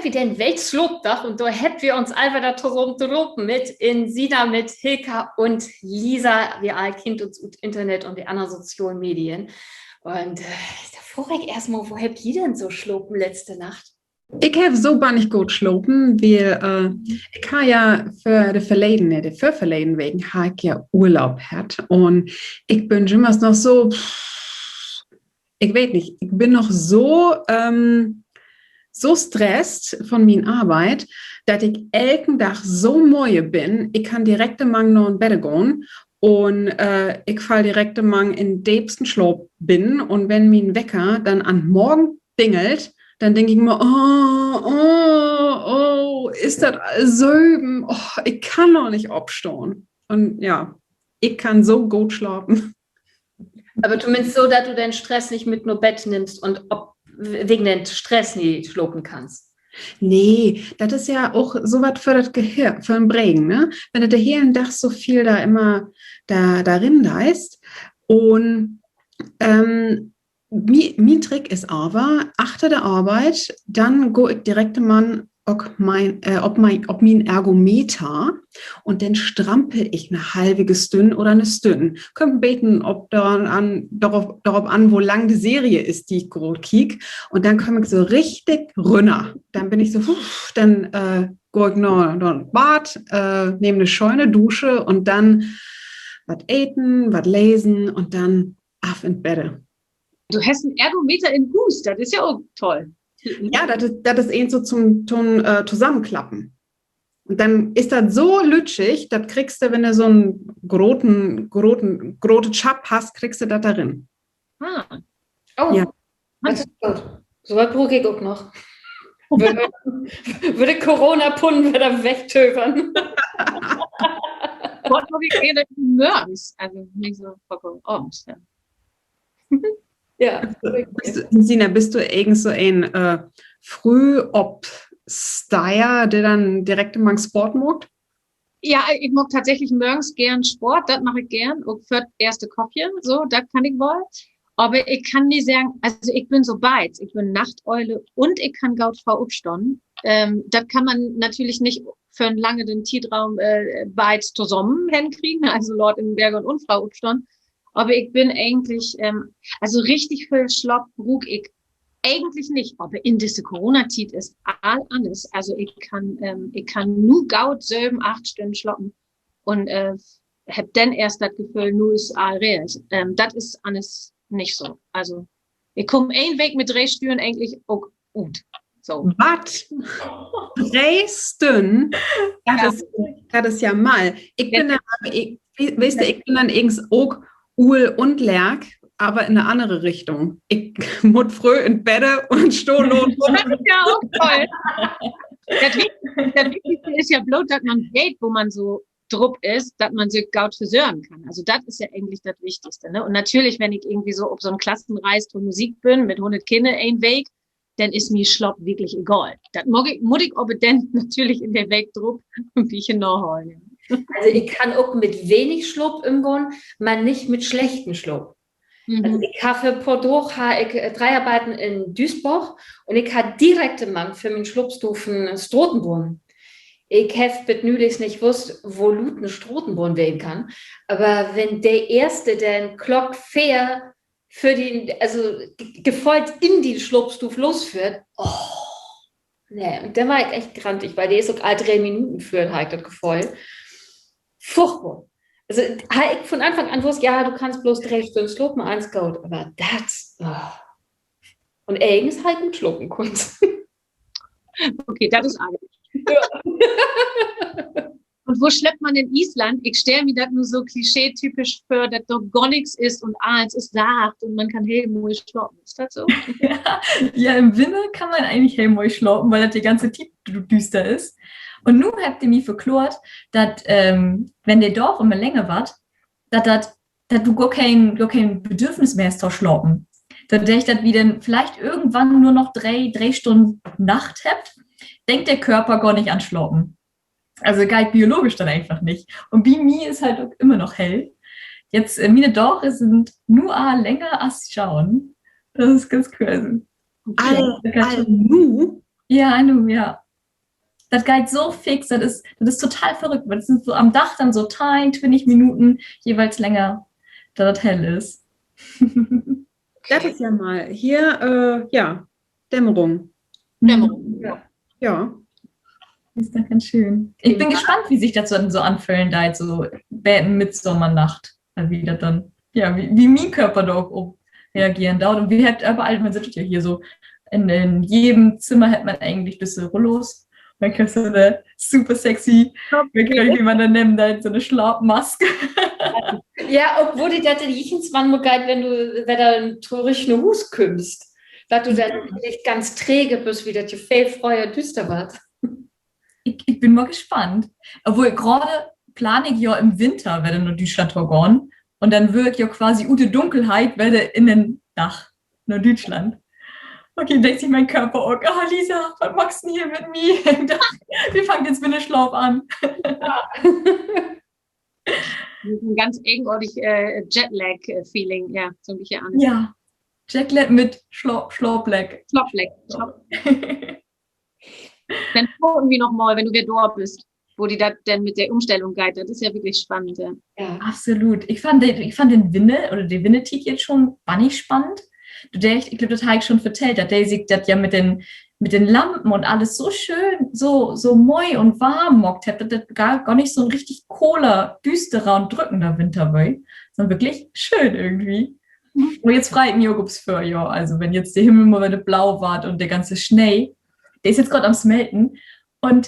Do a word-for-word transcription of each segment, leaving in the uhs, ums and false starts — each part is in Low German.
wi den Weltslaapdag un dor hebbt wi uns all wedder tosamen drapen mit in Sina, mit Hilka un Lisa. Wi all kennt uns ut Internet un de annern sozialen Medien. Un dor fraag ik eerstmal, wo hebbt ji denn so slapen letzte Nacht? Ik heff so bannig goot slapen, wiel ik harr ja vör de verleden, nee, de vörverleden Weken harr ik ja Urlaub hatt un ik bün jümmers noch so, ik weet nich, ik bün noch so, so stresst von mien Arbeit, dat ik elken Dag so mööd bün, ik kann direktemang na'n Bedde gahn un ik fall direktemang in deepsten Slaap binnen. Un wenn mien Wecker denn an'n Morgen bingelt, denn denk ik mi: Oh, oh, oh, is dat al söven? Oh, ik kann noch nich opstahn. Un ja, ik kann so goot slapen. Aver tominnst so, dat du den Stress nich mit na Bett nimmst un wegen den Stress nich slapen kannst. Nee, dat is ja ok so wat för dat Gehirn, för 'n Bregen, ne? Wenn du den helen Dag so veel dor immer dor rin deist. Un mien Trick is aver, achter de Arbeit, denn gah ik direktemang op mien Ergometer un denn strampel ik 'ne halvige Stünn oder 'ne Stünn. Kümmt en beten dorop an, wo lang de Serie is, de ik graad kiek. Un denn kaam ik so richtig rünner. Denn bün ik so, denn gah ik na, na 't Bad, nehm 'ne schöne Dusche un denn wat eten, wat lesen un denn af in't Bedde. Du hest en Ergometer in Huus, dat is ja ok toll. Ja, dat is een so to'n, to'n Tosamenklappen. Un denn is dat so lüttjig, dat kriggst du, wenn du so 'n grote Schapp hest, kriggst du dat dor rin. So wat bruuk ik ok noch. Wöör de Corona-Punnen wedder wegtövern. Wat maak ik ehrder mörgens, also nich so avends. Sina, büst du egens so en Fröhopsteher, de denn direktemang Sport maakt? Ja, ik maak tatsächlich mörgens geern Sport, dat maak ik geern, ok för 't eerste Koppje, so, dat kann ik woll. Aver ik kann nich seggen, also ik bün so beids, ik bün Nachteule un ik kann goot fröh opstahn. Dat kann man natürlich nich för 'n langen Tietruum beids tosamen henkriegen, also laat in 't Bett gahn un fröh opstahn. Aver ik bün egentlich, also richtig veel Slaap bruuk ik egentlich nich, aver in disse Coronatiet is all anners. Also ik kann, ik kann nu goot söven, acht Stünnen slapen un hebb denn eerst dat Geföhl, nu is all reel. Dat is anners nich so. Also ik kumm een Week mit dree Stünnen egentlich ok ut. So. Wat? Dree Stünnen? Dat is ja mall. Ik bün, weetst du, ik bün denn egens ok Uul un Lerk, aver in 'ne annere Richtung. Ik mutt fröh in't Bedde un stah laat op. Dat is ja ok toll. Dat Wichtigste is ja bloot, dat man weet, wo man so drup is, dat man sik goot versörgen kann. Also dat is ja egentlich dat Wichtigste, ne? Un natürlich, wenn ik irgendwie so op so 'n Klassenreis to Musik bün mit hunnert Kinner een Week, denn is mi Slaap wirklich egal. Dat mutt ik aver denn natürlich in de Week drup en beten nahalen. Also ik kann ok mit wenig Slaap ümgahn, man nich mit slechten Slaap. Also ik harr vör poor Daag harr ik Dreharbeiten in Duisburg un ik harr direktemang vör mien Slaapstuuv en Stratenbahn. Ik heff bit nülichs nich wusst, wo luut en Stratenbahn ween kann, aver wenn de eerste denn Klock veer för di, also geföhlt in dien Slaapstuuv losföhrt, oh, nee, un denn warr ik echt grantig, wiel de is ok all dree Minuten föhrt, harr ik dat Geföhl. Furchtbor. Also harr ik von Anfang an wusst, ja, du kannst blots dree Stünnen slapen, allens goot, aver dat, oh. Un egens harr ik goot slapen kunnt. Okay, dat is arg. Un wo slöppt man in Island? Ik stell mi dat nu so klischeetypisch vör, dat dor gor nix is un allens is sacht un man kann heel moi slapen. Is dat so? Ja, in Winter kann man egentlich heel moi slapen, wiel dat de ganze Tiet dü-, düüster is. Un nu hebbt de mi verkloort, dat wenn de Daag ümmer länger warrt, dat, dat du gor keen, gor keen Bedürfnis mehr hest to slapen. Dordörch, dat wi denn villicht irgendwann nur noch dree, dree Stünnen Nacht hebbt, denkt de Körper gor nich an Slapen. Also geiht biologisch denn eenfach nich. Un bi mi is halt ok ümmer noch hell. Jetzt, miene Daag sünd nu al länger as Johren. Dat is ganz crazy. Al, al nu? Ja, nu, ja. Dat geiht so fix, dat is, dat is total verrückt, wiel dat sünd so an'n Dag denn so teihn, twintig Minuten jeweils länger, dat dat hell is. Dat is ja mal hier, äh, ja, Dämmerung. Dämmerung, ja. Ja. Is doch ganz schöön. Ik bün gespannt, wo sik dat so, so anföhlen deit, so beten Midsommernacht. Also wo dat denn, ja, wo, wo mien Körper dor ok op reageren deit. Un wi hebbt överall, man süht dat ja hier so, in, in jedem Zimmer hett man egentlich düsse Rullos. Man kann so 'ne super sexy, ik weet nich, wo man dat nennen deit, so 'ne Slaapmask. Ja, obwohl di dat denn jichtenswann mal geiht, wenn du wedder trüch na Huus kümmst, dat du denn villicht ganz träge büst, wiel dat ja veel fröher düüster warrt. Ik, ik bün mal gespannt. Obwohl, graad plaan ik ja in'n Winter wedder na Düütschland to gahn. Un denn wöör ik ja quasi ut de Dunkelheit wedder in den Dag na Düütschland. Okay, denkt sik mien Körper ok: Oh, Lisa, wat maakst du hier mit mi? Wi fangt in'n Winterslaap an. Ganz egenortig, äh, Jetlag-Feeling, ja, so 'n beten anners. Ja, Jetlag mit Schla-, Slaaplek. Slaaplek. Denn proten wi noch mal, wenn du wedder dor büst, wo di dat denn mit de Umstellung geiht. Dat is ja wirklich spannend, ja. Absolut. Ik finn de, ik finn den Winter oder de Wintertiet nu schon bannig spannend. Du denkst, ik glööv, dat harr ik schon vertellt, dat de sik dat ja mit den, mit den Lampen un allens so schöön, so, so moi un warm maakt hett, dat dat gor, gor nich so 'n richtig koler, düüsterer un drückender Winter weer, sünnern wirklich schöön irgendwie. Un nu frei ik mi ok op't Vörjohr, also wenn nu de Himmel mal wedder blau warrt un de ganze Snee, de is nu graad an't Smelten. Un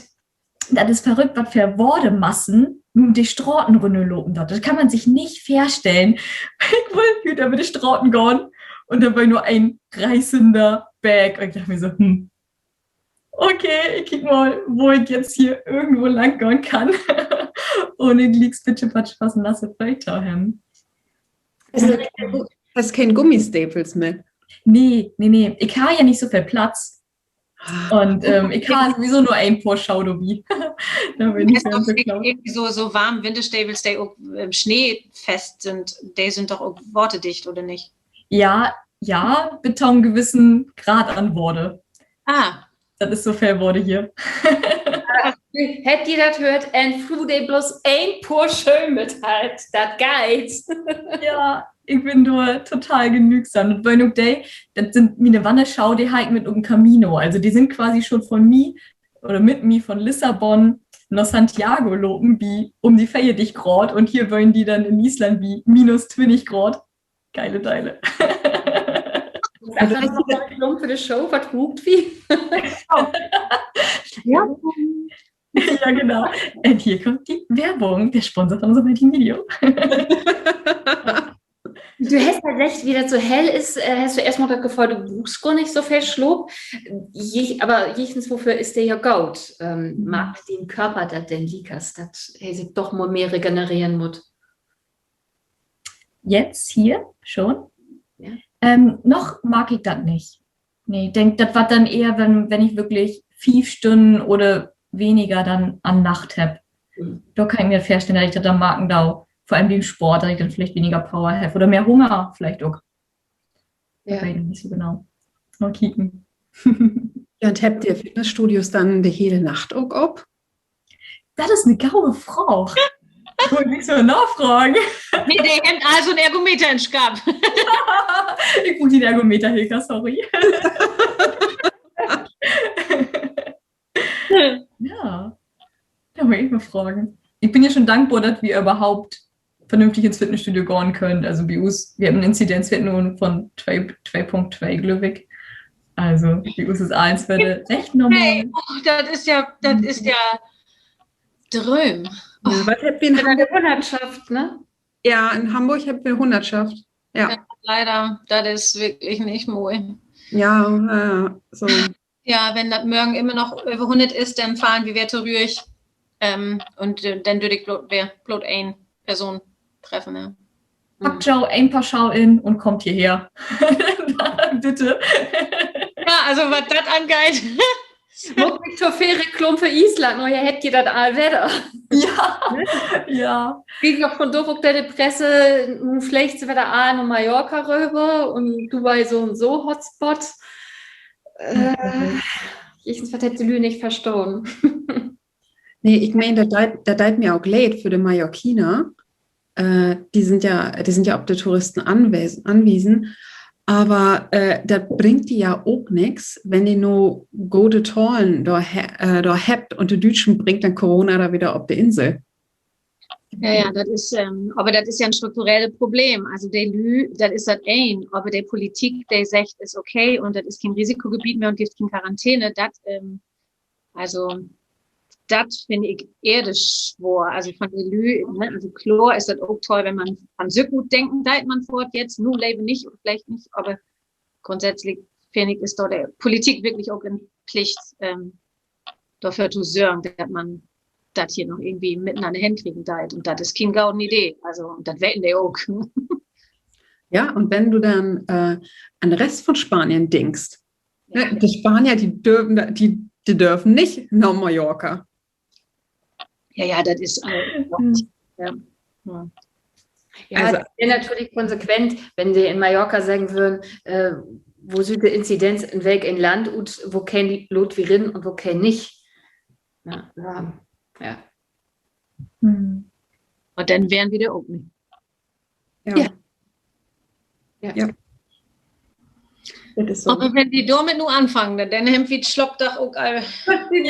dat is verrückt, wat för Watermassen nu de Straten rünnerlopen doot. Dat kann man sik nich vörstellen. Ik wull hüüt över de Straten gahn un dor weer nur en reißender Beek. Un ik dacht mi so, hm, okay, ik kiek mal, wo ik nu hier irgendwo lang gahn kann, ahn glieks pitschepatsche nasse Fööt to hebben. Hest keen Gummistevels mit? Nee, nee, nee. Ik harr ja nich so veel Platz. Un, ähm, ik harr sowieso nur en Poor Schoh dorbi. Dor bün ik so, so warm Winterstevels, de ok, ähm, sneefest sünd, de sünd doch ok waterdicht, oder nich? Ja, ja, bet to'n gewissen Grad an Water. Dat is so veel Water hier. Hebbt ji dat höört? En Fru, de bloots en Poor Schoh mit hett. Dat geiht. Ja, ik bün dor total genügsam. Dat weren ok de, dat sünd miene Wannerschoh, de harr ik mit op'n Camino. Also de sünd quasi schon von mi oder mit mi von Lissabon na Santiago lopen, bi, üm de veertig Graad. Un hier weren de denn in Island bi minus twintig Graad. Geile Deile. Sag noch mal, Klump för de Show, wat ruukt wi? Ja, genau. Un hier kummt de Werbung, de Sponsor von unser heutigen Video. Du hest ja seggt, wiel dat so hell is, äh, hest du eerstmal dat Geföhl, du bruukst gor nich so veel Slaap. Aver jichtenswoför is de ja goot. Ähm, markt dien Körper dat denn liekers, dat he sik doch mal mehr regenereren mutt? Jetzt hier schon? Ja. Ähm, noch mark ik dat nich. Nee, ik denk, dat warrt denn ehr, wenn, wenn ik würklich fief Stünnen oder weniger denn an Nacht hebb. Dor kann ik mi vörstellen, dat ik dat denn marken do. Vör allem bi'n Sport, dat ik denn villicht weniger Power hebb oder mehr Hunger villicht ok. Dat weet ik nich so genau. Mal kieken. Ja, un hebbt de Fitnessstudios denn de hele Nacht ok op? Dat is 'ne gode Fraag. Wull ik nich so nafragen. Nee, de hebbt all so'n Ergometer in'n Schapp. Ik bruuk keen Ergometer, Hilka, sorry. Ja, dor mutt ik mal fragen. Ik bün ja schon dankbor, dat wi överhaupt vernünftig in't Fitnessstudio gahn köönt. Also bi us, wi hebbt en Inzidenz nu von twee, twee Punkt twee, glööv ik. Also bi us is allens wedder recht normal. Hey, oh, dat is ja, dat is ja Drööm. Ja, wat hebbt wi in Hamborg? Hunnertschaft, ne? Ja, in Hamborg hebbt wi Hunnertschaft. Ja. Ja, leider, dat is wirklich nich moi. Ja, ja, so. Ja, wenn dat morgen immer noch över hunnert is, denn fahrt wi weer torügg. Ähm, un, äh, denn dörv ik bloot, weer bloot een Person treffen, ja. Packt jo en Poor Schoh in un kummt hierher. Bitte. Ja, also wat dat angeiht. Maakt nich to veel Reklaam för Island, nu hebbt ji dat all wedder. Ja, ja. Geiht noch vundaag op de Presse, nu fleegt se wedder all na Mallorca röver un Dubai sowieso Hotspot. Äh, jichtenswat hebbt de Lüüd nich verstahn. Nee, ik meen, dat deit, dat deit mi ok leed för de Mallorquiner. Äh, de sünd ja, de sünd ja op de Touristen anwes-, anwiesen. Aver, äh, dat bringt de ja ok nix, wenn de nu gode Tahlen dor he-, äh, dor hebbt un de Düütschen bringt denn Corona dor wedder op de Insel. Ja, ja, dat is, ähm, aver dat is ja en strukturellet Problem. Also de Lüüd, dat is dat een, aver de Politik, de seggt, is okay un dat is keen Risikogebiet mehr un gifft keen Quarantäne, dat, ähm, also, dat finn ik ehrder swoor. Also von de Lüüd, ne, also kloor is dat ok toll, wenn man von sük ut denken deit, man fohrt jetzt, nu lever nich oder villicht nich, aver grundsätzlich finn ik, is dor de Politik wirklich ok in Plicht, ähm, dorför to sörgen, dat man dat hier noch irgendwie mitenanner henkriegen deit. Un dat is keen gode Idee. Also, dat weten de ok. Ja, un wenn du denn, äh, an de Rest von Spanien denkst, ne, de Spanier, de dörven, de, de dörven nich na Mallorca. Ja, ja, dat is, äh, ja. Ja, dat weer natürlich konsequent, wenn se in Mallorca seggen wörrn, äh, wo süht de Inzidenz in welk en Land ut, wokeen laat wi rin un wokeen nich. Ja, ja. Un denn weren wi dor ok nich. Ja. Ja. Dat is so. Aver wenn wi dormit nu anfangen, denn, denn hebbt wi Slaapdag ok al. Denn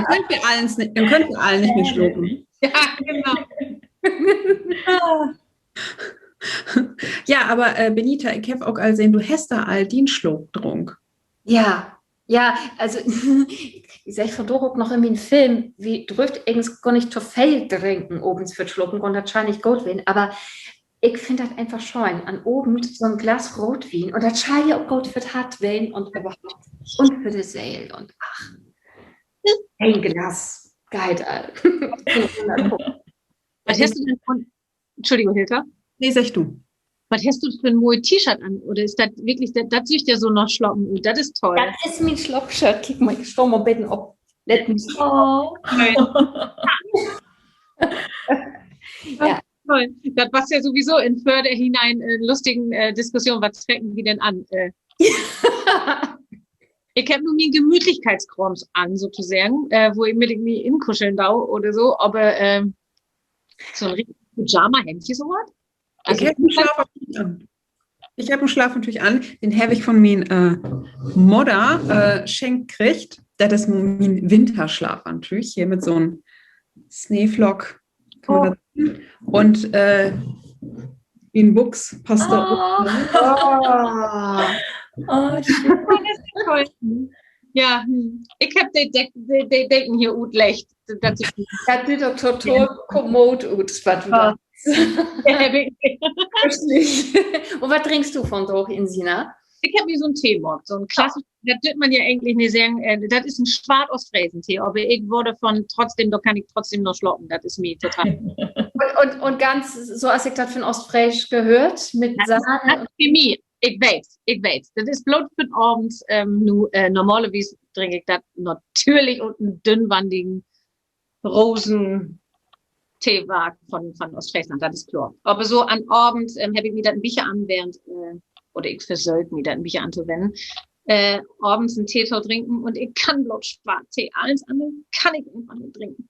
köönt wi all nich, denn köönt wi all nich mehr slapen. Ja, genau. Ja, aver, äh, Benita, ik heff ok al sehn, du hest dor al dien Slaap drunken. Ja, ja, also, ik segg vundaag ok noch in mien Film, wi dröfft egens gor nich to veel drinken avends vör't Slapen gahn, dat schall nich goot ween, aver ik finn dat eenfach schöön, an Avend so'n Glas Rootwien, un dat schall ja ok goot för't Hart ween un överhaupt un för de Seel un ach, een Glas geiht al. Wat hest du denn vun, Entschuldigung, Hilka? Nee, segg du. Wat hest du för 'n moi T-Shirt an? Oder is dat wirklich, dat, dat süht ja so na Slapen ut. Dat is toll. Dat is mien Slaapshirt. Kiek mal, ik stah mal beten op. Let me. Ja. Toll. Dat was ja sowieso in vörher en, äh, lustigen, äh, Diskussion, wat trecken wi denn an? Äh, ik heff nu mien Gemütlichkeitskrams an, sotoseggen, äh, wo ik mi, ik mi inkuscheln do oder so, aver, ähm, so'n richtig Pyjama-Hemdje, so wat? Ik heff en Slaapantüüg an. Ik heff en Slaapantüüg an, den heff ik von mien, äh, Mudder, äh, schenkt kregen. Dat is mien Winterslaapantüüg hier mit so'n Sneeflock. Un, äh, in Büx passt dor ok. Ja, ik heff de Decken hier utleggt. Dat süht ok total kommod ut, wat du dor hest. Un wat drinkst du vundaag, Insina? Ik heff mi so'n Tee maakt, so'n klassisch, dat dörf man ja egentlich nich seggen, äh, dat is en swart Oostfresentee, aver ik wöör dorvon trotzdem, dor kann ik trotzdem noch slapen, dat is mi total. Un, un, un ganz so, as ik dat von Oostfreesch gehöört, mit Sahne un Chemie. Ik weet, ik weet. Dat is bloot för avends, ähm, nu, äh, normalerwies drink ik dat natürlich ut en dünnwandigen Rosenteewark von, von Oostfreesland, dat is kloor. Aver so an Avend, ähm, heff ik mi dat en beten anwennt, äh, oder ik versöök mi dat en beten antowennen, äh, avends en Tee to drinken un ik kann bloot Swarttee, allens annere kann ik eenfach nich drinken.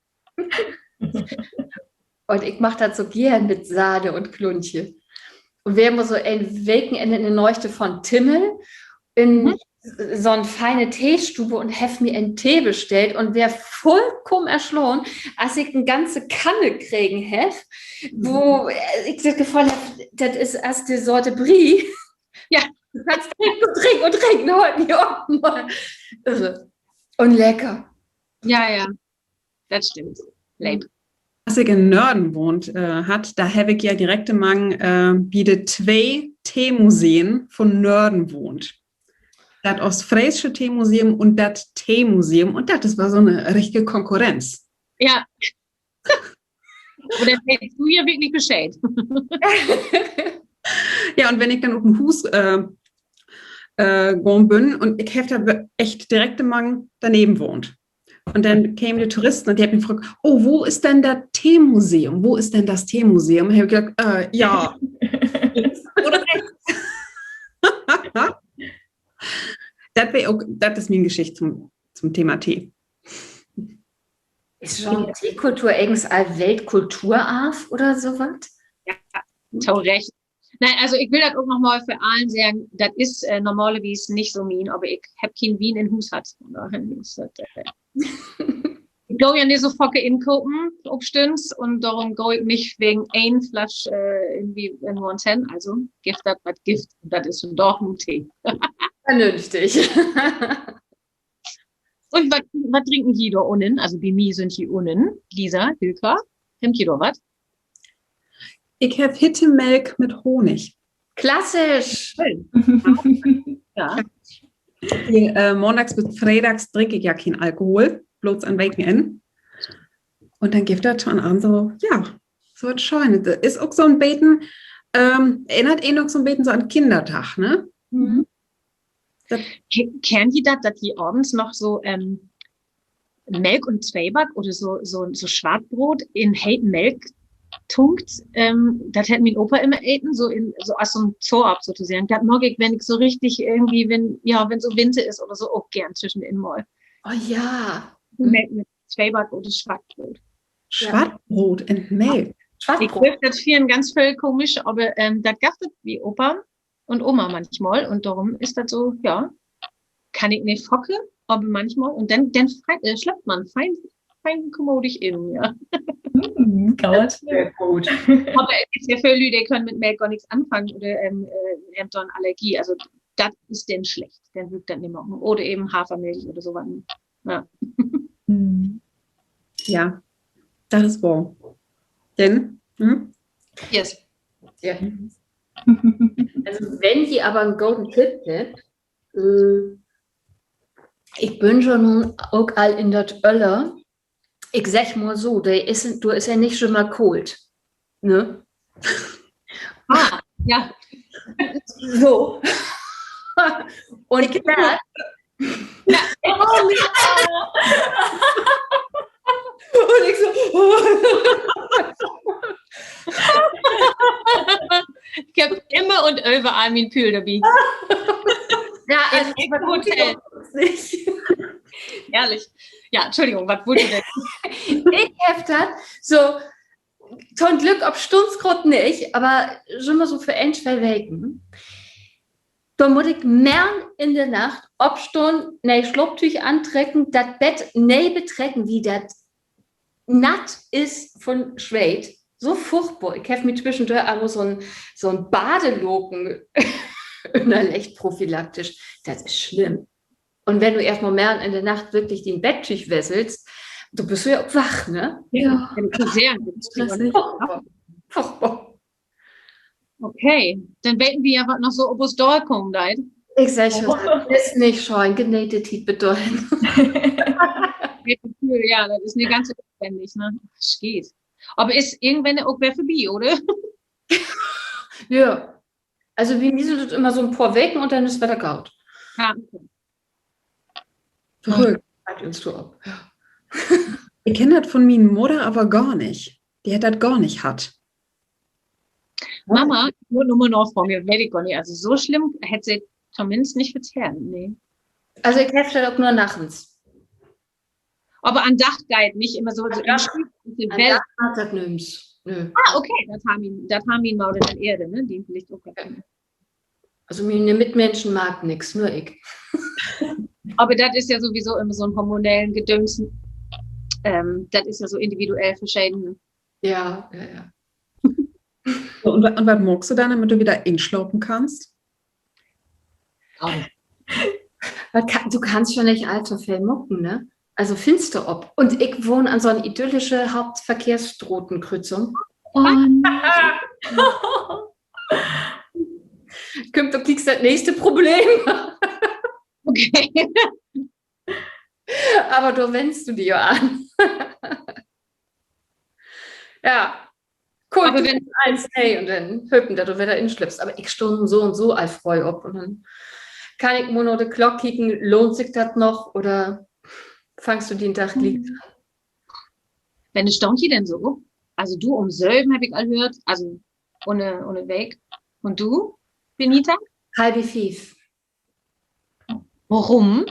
Un ik mag dat so geern mit Sahne un Kluntje. Un wi harrn mal so en Wekenenn in de Neegde von Timmel in so'n feine Teestube un heff mi en Tee bestellt un weer vullkamen erslahn, as ik en ganze Kanne kregen heff, wo, äh, ik dat Geföhl heff, dat is as de Sorte Brie. Ja. Du kannst drinken un drinken un drinken, höört nich op. Un lecker. Ja, ja. Dat stimmt. Leep. As ik in Nörden wahnt, äh, heff, dor heff ik ja direkt mang, äh, bi de twee Teemuseen von Nörden wahnt. Dat Oostfreesche Teemuseum un dat Teemuseum. Un dat is, weer so 'ne richtige Konkurrenz. Ja. Aver denn weetst du ja wirklich Bescheed. Ja, un wenn ik denn ut 'n Huus, äh, äh, gahn bün un ik heff dor echt direkt mang dorneven wahnt. Un denn kemen de Touristen un de hebbt mi fraagt: Oh, wo is denn dat Teemuseum? Wo is denn dat Teemuseum? Heff ik seggt, äh, ja. Links oder rechts? Dat weer ok, dat is mien Geschicht to'n, to'n Thema Tee. Is so'n Teekultur egens al Weltkulturarv oder so wat? Ja, to Recht. Nee, also ik will dat ok noch mal för allen seggen, dat is, äh, normalerwies nich so mien, aver ik heff keen Wien in Huus hatt. Vun dorher is dat, äh, ik gah ja nich so faken inkopen opstunns un dorüm gah ik nich wegen een Flasch, äh, irgendwie irgendwo hen. Also gifft dat, wat gifft. Un dat is vundaag nu Tee. Vernünftig. Un wat, wat drinkt ji dor unnen? Also bi mi sünd ji unnen, Lisa, Hilka, hebbt ji dor wat? Ik heff hitte Melk mit Honig. Klassisch. Schöön. Ja. Äh, maandags bit freedags drink ik ja keen Alkohol, blots an Wekenenn. Un denn gifft dat an Avend so, ja, so wat Schönes. Dat is ok so'n beten, ähm, erinnert een ok so'n beten so an Kinnerdaag, ne? Ke-, kennt ji dat, dat ji avends noch so, ähm, Melk un Tweeback oder so, so, so Swattbroot in hete Melk tunkt? Ähm, dat hett mien Opa immer eten, so in, so as so'n Zopp sotoseggen. Dat mag ik, wenn ik so richtig irgendwie, wenn, ja, wenn so Winter is oder so, ok geern tüschenin mal. Oh ja. Melk mit Tweeback oder Swattbroot. Swattbroot in Melk. Ik weet, dat finnt ganz veel komisch, aver, ähm, dat gaff dat bi Opa un Oma manchmal. Un dorüm is dat so, ja, kann ik nich faken, aver manchmal. Un denn, denn fei-, äh, slöppt man fein, fein kommodig in, ja. Goot. Sehr gut. Aver dat is ja för Lüüd, de köönt mit Melk gor nix anfangen oder, ähm, äh, hebbt dor 'n Allergie. Also, dat is denn slecht. Denn wöör ik dat nich maken. Oder even Hafermilch oder so wat. Ja. Ja, dat is wohr. Denn, hm? Yes. Ja. Also, wenn ji aver en goden Tipp hebbt, äh, ik bün jo nu ok al in dat Öller, ik segg mal so, de is, dor is ja nich jümmer koolt, ne? Ah, ja. So. Un ik dat, ja. Un ik so, ik heff immer un överall mien Püül dorbi. Ja, also, in Hotel. Herrlich. Ja, Entschuldigung, wat wullt du denn? Ik heff dat so, to'n Glück opstunns graad nich, aver jümmer so för een, twee Weken. Denn mutt ik merrn in de Nacht opstahn, nee Slaaptüüg antrecken, dat Bett nee betrecken, wiel dat natt is vun Sweet. So furchtbor. Ik heff mi twischendör al mal so'n, so'n Badelaken ünnerleggt, prophylaktisch. Dat is slimm. Un wenn du eerst mal merrn in de Nacht wirklich dien Betttüüg wesselst, du büst ja ok wach, ne? Ja, dat is sehr stressig. Furchtbor. Furchtbor. Okay, denn weet wi ja, wat noch so op us dorkamen deit. Ik segg jo, dat is nich schöön. Geneet de Tiet bit dorhen. Ja, dat is 'ne ganze Tiet, finn ik, ne? Scheet. Aver is irgendwann ok weer vörbi, oder? Ja. Also, bi mi sünd dat immer so 'n poor Weken un denn is wedder goot. Ja, okay. Trügg, hoolt uns du op. Ik kenn dat vun mien Mudder aver gor nich. De hett dat gor nich hatt. Mama, ik mutt noch mal nafragen, dat weet ik gor nich. Also, so slimm hett se tominnst nich vertellt, nee. Also, ik heff dat ok nur nachtens. Aver an Dag geiht nich immer so, so in Schicht, is de Welt. An Dag maakt dat nüms. Nö. Ah, okay, dat harr mien, dat harr mien Mudder denn eerder, ne? De villicht ok. Also, miene Mitminschen maakt nix, nur ik. Aver dat is ja sowieso immer so'n hormonellen Gedöns. Ähm, dat is ja so individuell verscheden. Ja, ja, ja. So, un wa-, un wat maakst du denn, dormit du wedder inslapen kannst? Wat ka-, du kannst jo nich all to veel maken, ne? Also Finster op. Un ik wahn an so'n idyllische Hauptverkehrsstratenkrüzung. Un kümmt ok glieks dat nächste Problem. Okay. Aver dor wennst du di jo an. Ja. Cool, aver wenn eens, nee, un denn hopen, dat du wedder inslöppst. Aver ik stah so un so al fröh op un denn kann ik mal na de Klock kieken, lohnt sik dat noch oder fangst du den Dag glieks an? Wann stahn ji denn so op? Also du, üm söven heff ik al höört, also ünner, ünnerwegs. Un du, Benita? Halv fief. Worüm?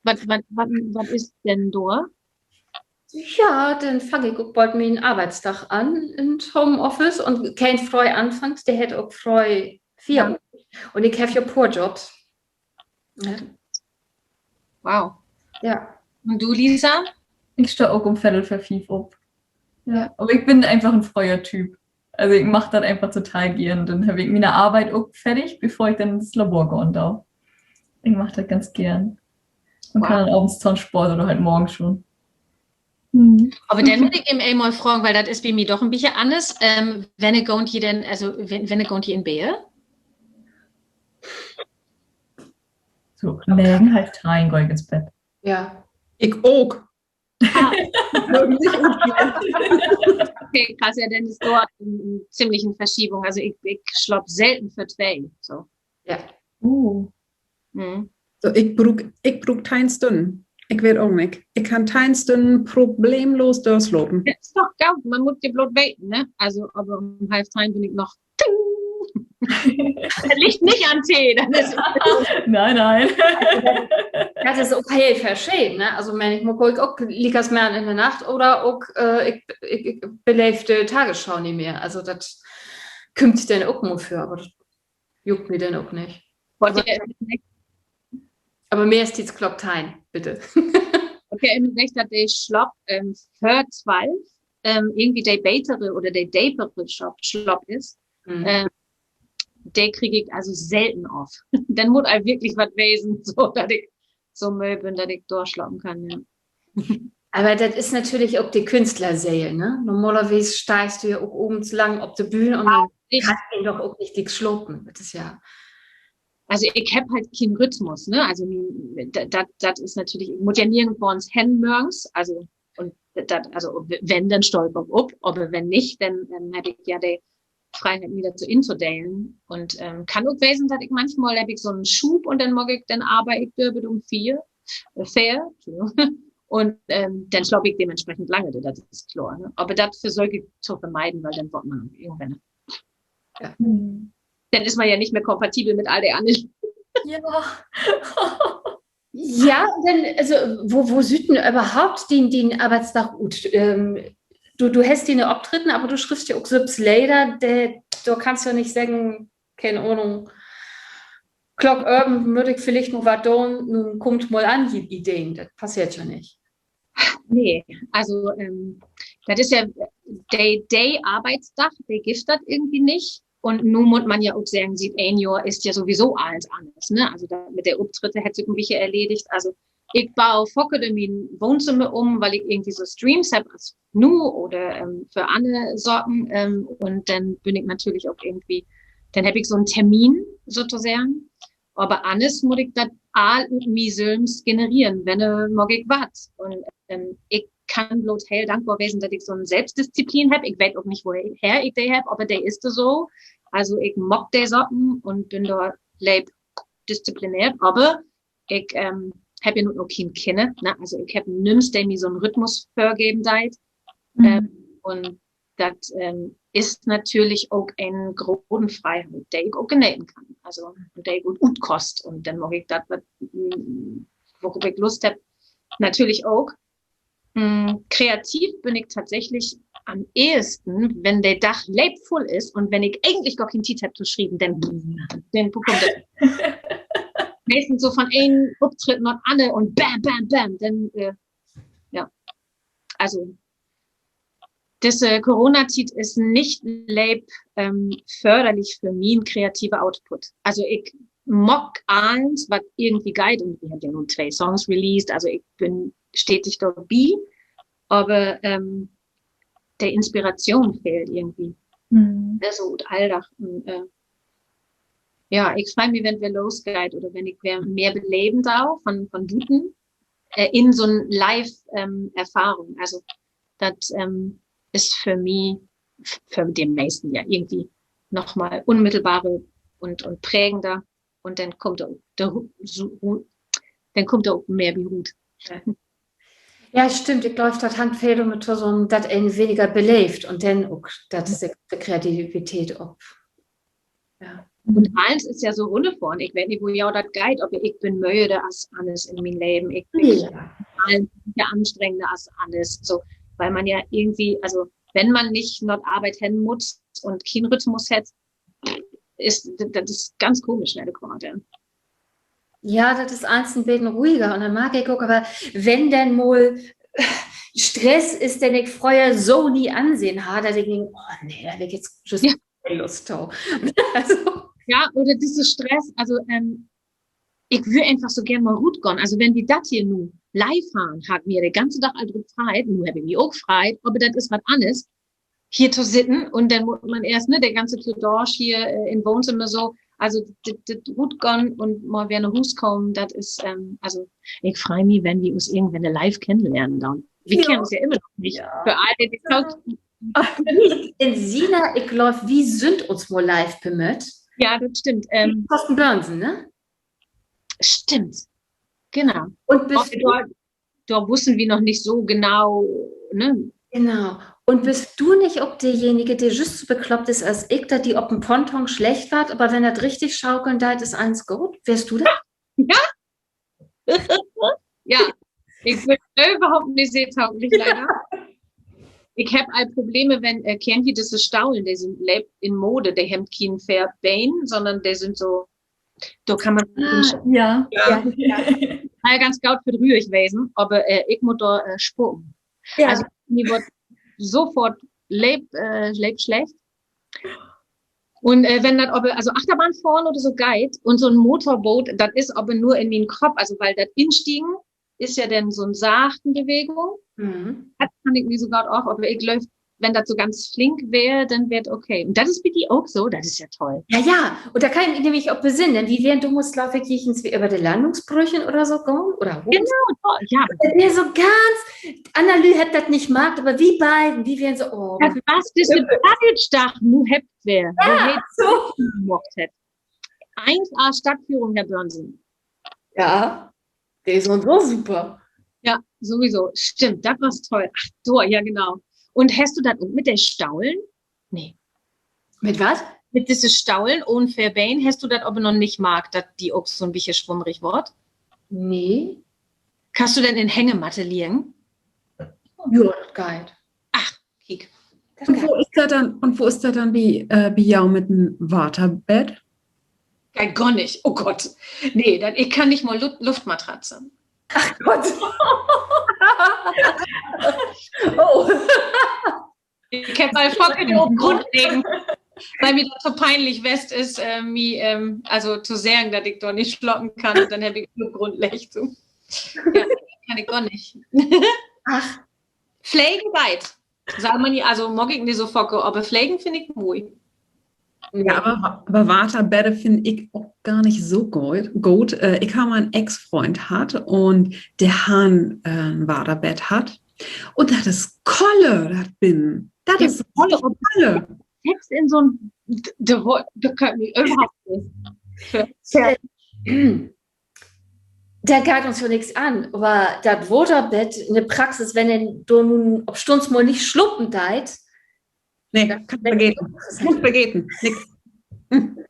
Wat, wat, wat, wat is denn dor? Ja, denn fang ik ok bold mien Arbeitsdag an in't Homeoffice un keen fröh anfangt, de hett ok fröh Fierabend. Un ik heff ja poor Jobs. Wow. Ja. Un du, Lisa? Ik stah ok üm Viddel vör fief op. Ja, aver ik bün eenfach en fröher Typ. Also ik mag dat eenfach total geern. Denn heff ik miene Arbeit ok fardig, bevör ik denn in't Labor gahn do. Ik mag dat ganz geern. Man kann denn avends to'n Sport oder halt morgens schon. Aver denn mutt ik even eenmal fragen, wiel dat is bi mi doch en beten anners. Wannehr gaht ji denn, also wannehr gaht ji in Bett? So, negen, half teihn gah ik in't Bett. Ja, ik ok. Okay, krass, ja, denn is dor en, en ziemliche Verschiebung. Also ik, ik slaap selten vör twee, so. Ja. So, ik bruuk, ik bruuk teihn Stünnen. Ik weet ok nich. Ik kann teihn Stünnen problemlos dörslapen. Dat is doch goot, man mutt ja bloot weten, ne? Also, aver üm half teihn bün ik noch dat liggt nich an Tee, dat is, nee, nee. Dat is ok heel verscheden, ne? Also, männichmal gah ik ok liekers merrn in de Nacht oder ok, ik, ik, ik beleev de Tagesschau nich mehr. Also, dat kummt denn ok mal vör, aver dat juckt mi denn ok nich. Aver mehrstens Klock teihn, bitte. Okay, ik weet, dat de Slaap vör twölf irgendwie de betere oder de depere Slaap, Slaap is. De krieg ik also selten of. Denn mutt al wirklich wat wesen, so dat ik so mööd bün, dat ik dörslapen kann, ja. Aver dat is natürlich ok de Künstlerseel, ne? Normalerwies steihst du ja ok avends lang op de Bühn un denn kannst du doch ok nich gliek slapen. Dat is ja, also ik heff halt keen Rhythmus, ne? Also dat, dat is natürlich, ik mutt ja nirgendwans hen morgens, also, un dat, also wenn, denn stah ik ok op, aver wenn nich, denn heff ik ja de Freiheit, mi dat so intodelen. Un kann ok wesen, dat ik manchmal heff ik so'n Schub un denn maak ik, denn arbeid ik dör bit üm veer, veer, un denn slaap ik dementsprechend lange, dat is kloor, ne? Aver dat versöök ik to vermeiden, wiel denn word man ok irgendwann, denn is man ja nich mehr kompatibel mit all de annern. Ja, denn, also, wo, wo süht denn överhaupt dien, dien Arbeitsdag ut? Du, du hest diene Optritten, aver du schriffst ja ok sülvst Leder, de, dor kannst ja nich seggen, keen Ahnung, Klock ölven mutt ik villicht noch wat doon, nu kummt mal an, Ideen. Dat passeert ja nich. Nee, also dat is ja, de, de Arbeitsdag, de gifft dat irgendwie nich. Un nu mutt man ja ok seggen, siet een Johr is ja sowieso allens anners, ne? Also dat mit de Optritte hett sik en beten erledigt. Also ik bau faker mien Wohnzimmer üm, wiel ik irgendwie so Streams hebb as nu oder för anner Saken. Un denn bün ik natürlich ok irgendwie, denn hebb ik so'n Termin sotoseggen. Aver anners mutt ik dat all ut mi sülvst genereren, wenn, maak ik wat. Un ik kann bloot heel dankbar wesen, dat ik so'n Sülvstdisziplin hebb. Ik weet ok nich, woher ik de hebb, aver de is dor so. Also ik maak de Saken un bün dor leep disziplineert, aver ik hebb ja nu ok keen Kinner, ne? Also ik hebb nüms, de mi so'n Rhythmus vörgeven deit. Un dat is natürlich ok en grote Freiheit, de ik ok geneten kann. Also, un de ik ok utkost. Un denn maak ik dat, wat, worop ik Lust hebb, natürlich ok. Kreativ bün ik tatsächlich an'n ehesten, wenn de Dag leepvull is un wenn ik egentlich gor keen Tiet hebb to schrieven, denn, denn kummt dat meistens so von een Optritt na'n anner un bam, bam, bam, denn, ja. Also, disse Coronatiet is nich leep förderlich för mien kreative Output. Also ik maak allens, wat irgendwie geiht, un wi hebbt ja nu twee Songs released, also ik bün stetig dorbi, aver de Inspiratschoon fehlt irgendwie. So ut Alldag. Un ja, ik frei mi, wenn 't weer losgeiht oder wenn ik weer mehr beleven do von, von buten in so'n Live-Erfahrung. Also dat is för mi, för de meesten ja irgendwie nochmal unmittelbarer un, un prägender. Un denn kummt dor ok, denn kummt dor ok mehr bi rut. Ja, stimmt. Ik glööv, dat hangt veel dormit tosamen, dat een weniger beleevt un denn ok, dat sik de Kreativität op, ja. Un allens is ja so runnerfohren. Ik weet nich, wo jo dat geiht, aver ik bün möder as anners in mien Leven. Ik bün allens ja anstrengender as anners. So, weil man ja irgendwie, also, wenn man nich na Arbeit hen mutt un kien Rhythmus hett, is, dat is ganz komisch, ne, de Quarte. Ja, dat is allens en beten ruhiger. Un denn mark ik ok, aver wenn denn mal Stress is, den ik fröher so nie ansehn harr, dat ik denk, oh nee, dor heff ik jetzt just keen Lust to. Also. Ja, oder disse Stress, also, ähm, ik würr eenfach so geern mal rutgahn. Also, wenn wi dat hier nu live harrn, harr ik mi de ganze Dag al drup freit. Nu heff ik mi ok freit, aver dat is wat anners, hier to sitten un denn mutt man eerst, ne, de ganze Kledaasch hier, äh, in Wohnzimmer so. Also, dat, dat Rutgahn un mal weer na Huus kamen, dat is, ähm, also, ik frei mi, wenn wi us irgendwenn live kennenlernen doon. Wi kennen us ja immer noch nich. För all de, de in Sina, ik glööv, wi sünd uns mal live bemött. Ja, dat stimmt. Ähm, Thorsten Börnsen, ne? Stimmt. Genau. Un dor wussen wi noch nich so genau, ne? Genau. Un büst du nich ok dejenige, de jüst so bekloppt is as ik, dat di op en Ponton slecht warrt, aver wenn dat richtig schaukeln deit, is allens goot? Weerst du dat? Ja. Ja. Ik bün överhaupt nich seetauglich, leider. Ik heff al Probleme, wenn, äh, kennt ji disse Staulen, de sünd leep in Mode, de hebbt kien veer Been, sonnern de sünd so, dor kann man, ja, ja, ja, ganz goot för rührig wesen, aver, äh, ik mutt dor, äh, spucken. Also, mi warrt sofort leep, äh, leep slecht. Un, äh, wenn dat aver, also Achterbahn fohren oder so geiht un so 'n Motorboot, dat is aver nur in mien Kopp, also, weil dat Instiegen is ja denn so 'n sachte Bewegung. Dat kann ik mi sogor ok, aver ik glööv, wenn dat so ganz flink weer, denn weer 't okay. Un dat is bi di ok so, dat is ja toll. Ja, ja, un dor kann ik mi nämlich op besinnen, denn wi weren, du musst, glööv ik, jichtenswie över de Landungsbrücken oder so gahn, oder Genau, ja. Dat weer so ganz, anner Lüüd hebbt dat nich maakt, aver wi beiden, wi weren so, oh, dat was disse Plattdüütsch-Dag, nu hebbt wi, wo he so maakt hett. Eens A Stadtführung, Herr Börnsen. Ja, de is so super. Ja, sowieso. Stimmt, dat was toll. Ach, dor, ja, genau. Un hest du dat ok mit de Staulen? Nee. Mit wat? Mit disse Staulen ahn veer Been, hest du dat aver noch nich markt, dat di ok so 'n beten swummrig warrt? Nee. Kannst du denn in Hängematte liggen? Ja, dat geiht. Ach, kiek. Un wo is dat denn, un wo is dat denn bi, äh, bi jo mit en Waterbett? Geiht gor nich. Oh Gott. Nee, dat, ik kann nich mal Lu-, Luftmatratze. Ach Gott. Oh. Ik heff al faken op Grund legen, wiel mi dat to pienlich west is, äh, mi, ähm, also to seggen, dat ik dor nich slapen kann, un denn heff ik op Grund leggt, so. Ja, kann ik gor nich. Ach. Flegen geiht. Sall man ja, also mag ik nich so faken, aver Flegen finn ik moi. Ja, aver, aver Waterbedde finn ik ok gor nich so goot, goot. Äh, ik heff mal en Ex-Fründ hatt un de harrn, äh, en Waterbedd hatt. Un dat is koller, dat binnen. Dat is koller. Ex in so'n, d-, de wo-, de köönt mi överhaupt nich. Dat geiht uns jo nix an, aver dat Waterbedd in de Praxis, wenn een dor nu opstunns mal nich slapen deit, nee, kannst vergeten. Kannst vergeten. Nix.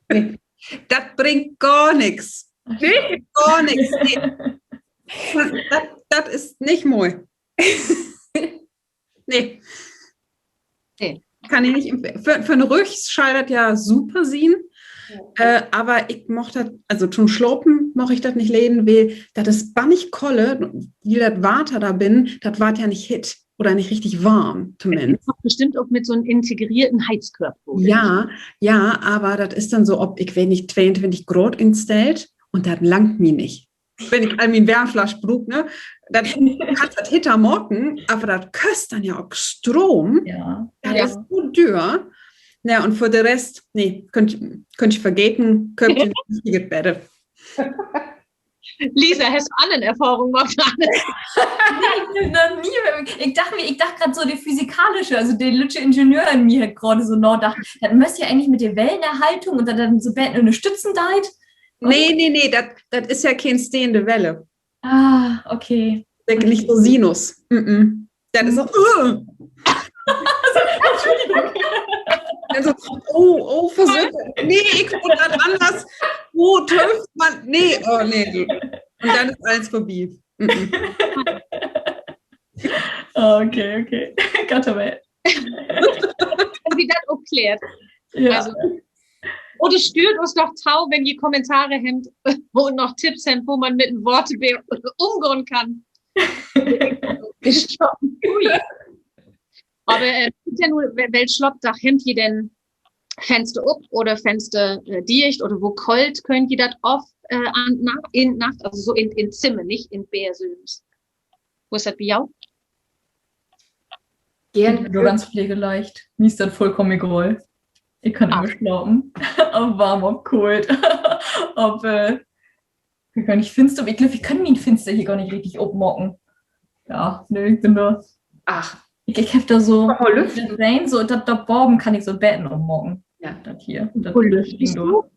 Nee. Dat bringt gor nix. Nee, gor nix. Nee. Dat, dat is nich moi. Nee. Nee. Kann ik nich empfehlen. För, för 'n Rüch schall dat ja super sien. Ja. Äh, aver ik mag dat, also to'n Slapen mag ik dat nich lieden, wiel dat is bannig kolle, wiel dat Water dor binnen, dat warrt ja nich hitt oder nich richtig warm, tominnst. Dat is doch bestimmt ok mit so'n integrierten Heizkörper, oder nich? Ja, ja, aver dat is denn so op, ik weet nich, tweeuntwintig Graad instellt un dat langt mi nich. Wenn ik al mien Wärmflasch bruuk, ne? Dat, kannst dat hitter maken, aver dat köst denn ja ok Stroom. Ja. Dat is so düer. Ne, un för de Rest, nee, köönt, köönt ji vergeten, kööpt en richtiget Bedde. Lisa, hest du anner Erfahrung maakt? Nee, ik heff noch nie, ik dach mi, ik dach graad so de physikalische, also de lüttje Ingenieur in mi hett graad so nadacht, dat müss ja egentlich mit de Wellenerhaltung un dat denn so 'n beten ünnerstütten deit. Nee, nee, nee, dat, dat is ja keen stehende Welle. Ah, okay. Denk nich so Sinus. Mm-mm. Dat is so, äh. Denn so, oh, oh, versöök. Nee, ik mutt dat anners. Oh, töövt man. Nee, oh, nee. Un denn is allens vörbi. Okay, okay. Gott, aver Hebbt wi dat ok klärt? Ja. Also, oder stüert uns doch to, wenn ji Kommentare hebbt un noch Tipps hebbt, wo man mit en Waterbeer ümgahn kann. Is schon cool. Aver, äh, is denn nu, wel Slaapdag hebbt ji denn, Fenster op oder Fenster, äh, dicht oder wo koolt köönt ji dat of, äh, an Nacht, in Nacht, also so in, in Zimmer, nich in Beer sülvst? Wo is dat bi jo? Ik bün dor ganz pflegeleicht. Mi is dat vullkamen egal. Ik kann immer slapen. Of warm, of koolt. Of, äh, ik weet nich, Finster, ik glööv, ik kann mien Finster hier gor nich richtig opmaken. Ja, nee, ik bün dor, ach, ik, ik heff dor so, so, dat, dor baven kann ik so 'n beten opmaken. Dat hier, dat Ding dor.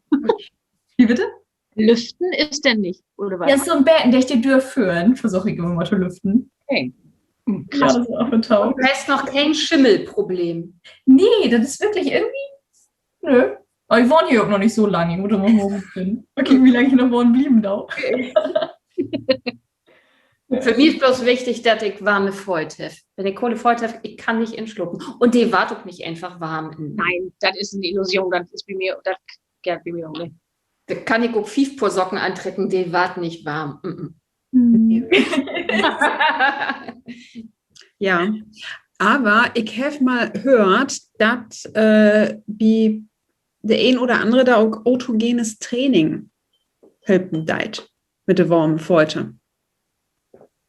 Wo bitte? Lüften is denn nich, oder wat? Ja, so 'n beten dörch de Döör föhren versöök ik immer mal to lüften. Ja, so af un to. Du hest noch keen Schimmelproblem? Nee, dat is wirklich irgendwie, nö. Aver ik wahn hier ok noch nich so lang. Ik mutt dor mal finnen. Okay, wo lang ik noch wahnen blieven do. För mi is bloots wichtig, dat ik warme Fööt heff. Wenn ik kole Fööt heff, ik kann nich inslapen. Un de warrt ok nich eenfach warm. Nee, dat is en Illusion. Dat is bi mi, dat geiht bi mi ok nich. Dor kann ik ok fief Poor Socken antrecken, de warrt nich warm. Ja, aver ik heff mal höört, dat, äh, bi de een oder annere dor ok autogenes Training helpen deit mit de warmen Fööt.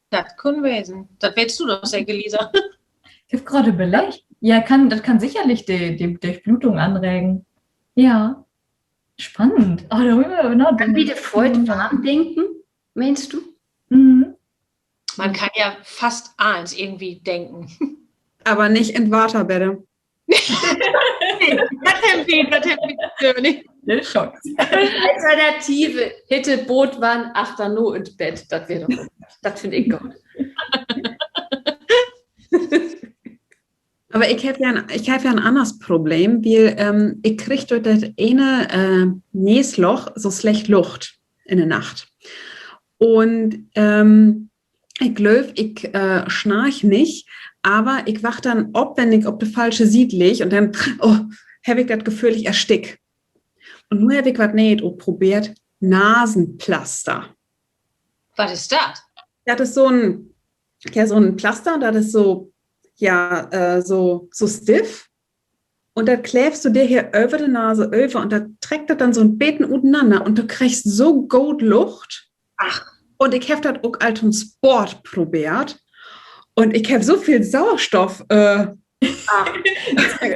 Dat kunn wesen. Dat weetst du doch seker, Lisa. Ik heff graad överleggt. Ja, kann, dat kann sicherlich de, de Dörchblutung anregen. Ja. Spannend. Kann wi de Fööt warm denken, meenst du? Man kann ja fast allens irgendwie denken. Aver nich in't Waterbett. Dat hebbt wi, dat hebbt wi natürlich. Alternative, hitte Bootwann, achterna in't Bett. Dat weer doch, dat finn ik goot. Aver ik heff ja en, ik heff ja en anner Problem, wiel, ähm, ik krieg dör dat ene, äh, Neeslock so slecht Lucht in de Nacht. Un, ähm, ik glööv, ik, äh, snark nich, aver ik waak denn op, wenn ik op de falsche Siet ligg un denn, oh, heff ik dat Geföhl, ik erstick. Un nu heff ik wat Nee'et utprobeert: Nasenplaster. Wat is dat? Dat is so 'n, ja, so 'n Plaster, dat is so, ja, äh, so, so stiff. Un dat kleevst du di hier över de Nase över un dat treckt dat denn so 'n beten utenanner un du kriggst so goot Lucht. Un ik heff dat ok al to'n Sport probeert. Un ik heff so veel Sauerstoff, äh,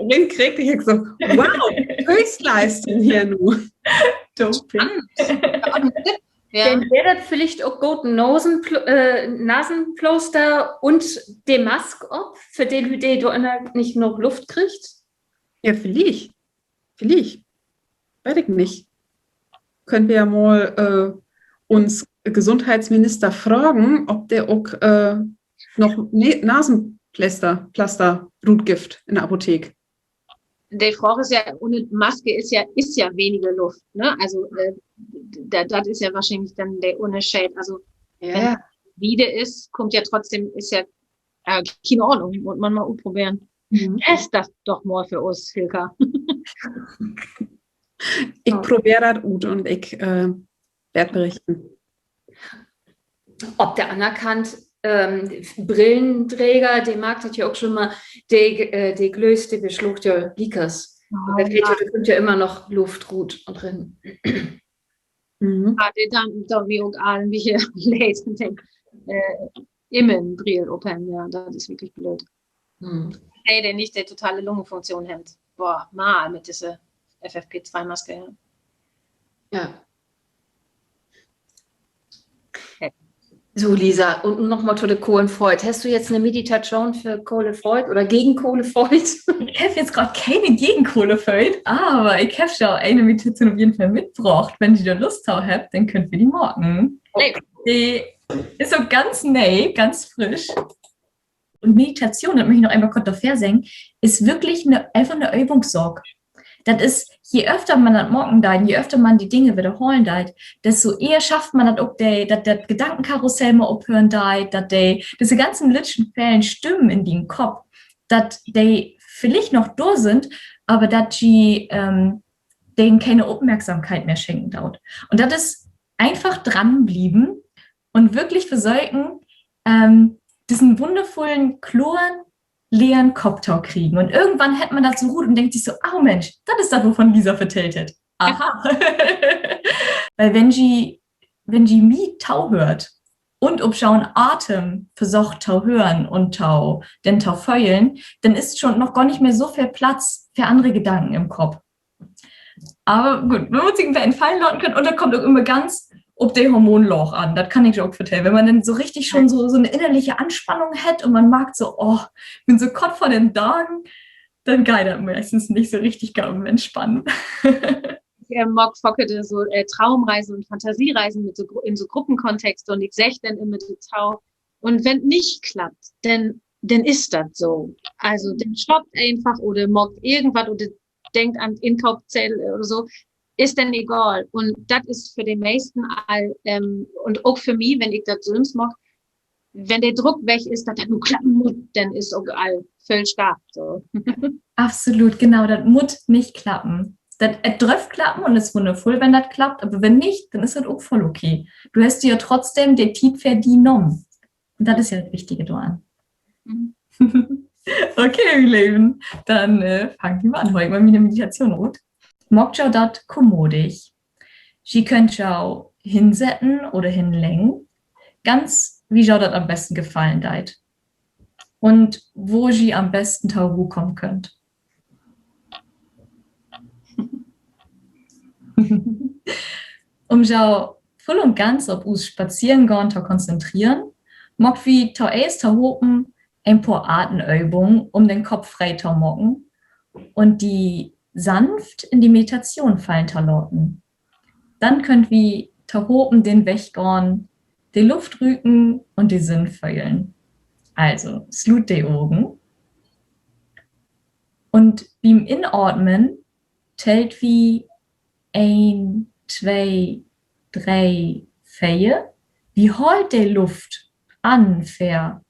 rinkregen, ik so, wow, Höchstleistung hier nu. Denn weer dat villicht ok goot, Nasenpl-, äh, Nasenplaaster un de Mask op, för de Lüüd, de dor ünner nich noog Luft kriegt? Ja, villicht. Villicht. Weet ik nich. Köönt wi ja mal, äh, uns Gesundheitsminister fragen, of de ok, äh, noch Ne-, Nasenplaster, Plaster rutgifft in de Apothek. De Fraag is ja, ünner Maske is ja, is ja weniger Luft, ne? Also, äh, d-, d-, dat is ja wohrschienlich denn de Ünnerscheed. Also, wenn dat wieder is, kummt ja trotzdem, is ja, äh, kene Ahnung, mutt man mal utproberen. Test dat doch mal för us, Hilka. Ik probeer dat ut un ik, äh, warr berichten. Op de anner Kant, ähm, Brillendreger, de maakt dat ja ok schon mal, de, äh, de Glöös, de beslaagt ja liekers. Dat heet ja, dor kummt ja immer noch Luft rut un rin. Ah, de, denn doot mi ok all en beten leed, wenn ik, äh, immer en Brill op heff, ja, dat is wirklich blööd. De, de nich de totale Lungenfunktion hebbt. Boah, mal mit disse F F P twee Maske, ja. Ja. So, Lisa, un nu noch mal to de kolen Fööt. Hest du jetzt 'ne Meditation för kole Fööt oder gegen kole Fööt? Ik heff jetzt graad kene gegen kole Fööt, aver ik heff ja ene Meditation op jeden Fall mitbrocht. Wenn ji dor Lust to hebbt, denn köönt wi de maken. De is ok ganz nee, ganz frisch. Un Meditation, dat mutt ik noch eenmal kort dorvör seggen, is würklich ne, eenfach ne Övungssaak. Dat is, je öfter man dat maken deit, je öfter man de Dinge wedderhalen deit, desto ehr schafft man dat ok, de, dat dat Gedankenkarussell mal ophören deit, dat de, disse ganzen lütten, velen Stimmen in dien Kopp, dat de villicht noch dor sünd, aver dat ji, ähm, den kene Opmerksamkeit mehr schenken doot. Un dat is eenfach dranblieven un würklich versöken, ähm, dissen wunnervullen, kloren, leeren Kopp to kriegen. Un irgendwann hett man dat so rut un denkt sik so: Oh Mensch, dat is dat, wovon Lisa vertellt hett. Aha. Wiel wenn ji, wenn ji mi tohöört un op jo'n Atem versöcht to hören un to, denn to föhlen, denn is schon noch gor nich mehr so veel Platz för annere Gedanken in'n Kopp. Aver goot, man mutt sik en beten fallen laten könen un dat kummt ok ümmer ganz op de Hormonlaag an. Dat kann ik jo ok vertellen. Wenn man denn so richtig schon so, so 'ne innerliche Anspannung hett un man markt so: Oh, bün so kort vör den Dagen, denn geiht dat meistens nich so richtig gau üm Entspannen. Ik, äh, maak faken so, äh, Traumreisen un Fantasiereisen mit so Gru-, in so Gruppenkontext un ik segg denn ümmer dorto: Un wenn 't nich klappt, denn, denn is dat so. Also, denn stoppt eenfach oder maakt irgendwat oder denkt an Inkoopzeddel oder so, is denn egal. Un dat is för de meesten al, ähm, un ok för mi, wenn ik dat sülvst maak, wenn de Druck weg is, dat dat nu klappen mutt, denn is ok al völ schafft, so. Absolut, genau, dat mutt nich klappen. Dat, dat dröff klappen un is wunnervull, wenn dat klappt, aver wenn nich, denn is dat ok vull okay. Du hest di ja trotzdem de Tiet för di nahmen. Un dat is ja dat Wichtige doran. Okay, ji Leven, denn, äh, fangt wi mal an. Hool ik mal miene Meditation rut. Maakt jo dat kommodig. Ji köönt jo hinsetten oder hinleggen, ganz wie jo dat an'n besten gefallen deit. Un wo ji an'n besten to Roh kamen köönt. Üm jo vull un ganz op us Spazerengahn to konzentreren, maakt wi toeerst tohopen en poor Atenövungen, üm den Kopp free to maken un di sanft in de Meditation fallen to laten. Denn köönt wi tohopen den Weg gahn, de Luft rüken un de Sünn föhlen. Also, sluut de Ogen. Un bi'n Inaten tellt wi een, twee, dree, veer. Wi hoolt de Luft an för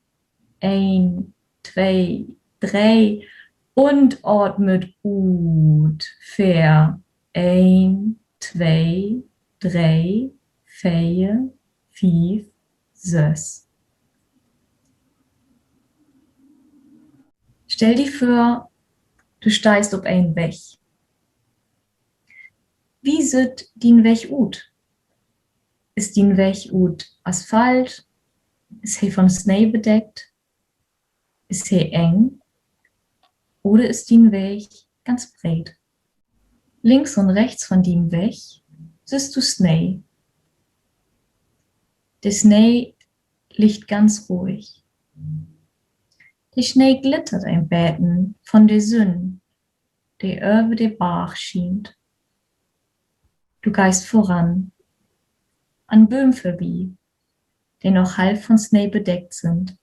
een, twee, dree un aten ut för een, twee, dree, veer, fief, söss. Stell di vör, du steihst op en Weg. Wie süht dien Weg ut? Is dien Weg ut Asphalt? Is he von Snee bedeckt? Is he eng? Oder is dien Weg ganz breet? Links un rechts von dien Weg sühst du Snee. De Snee liggt ganz ruhig. De Snee glittert en beten von de Sünn, de över de Barg schient. Du geihst vöran, an Bööm vörbi, de noch half von Snee bedeckt sünd.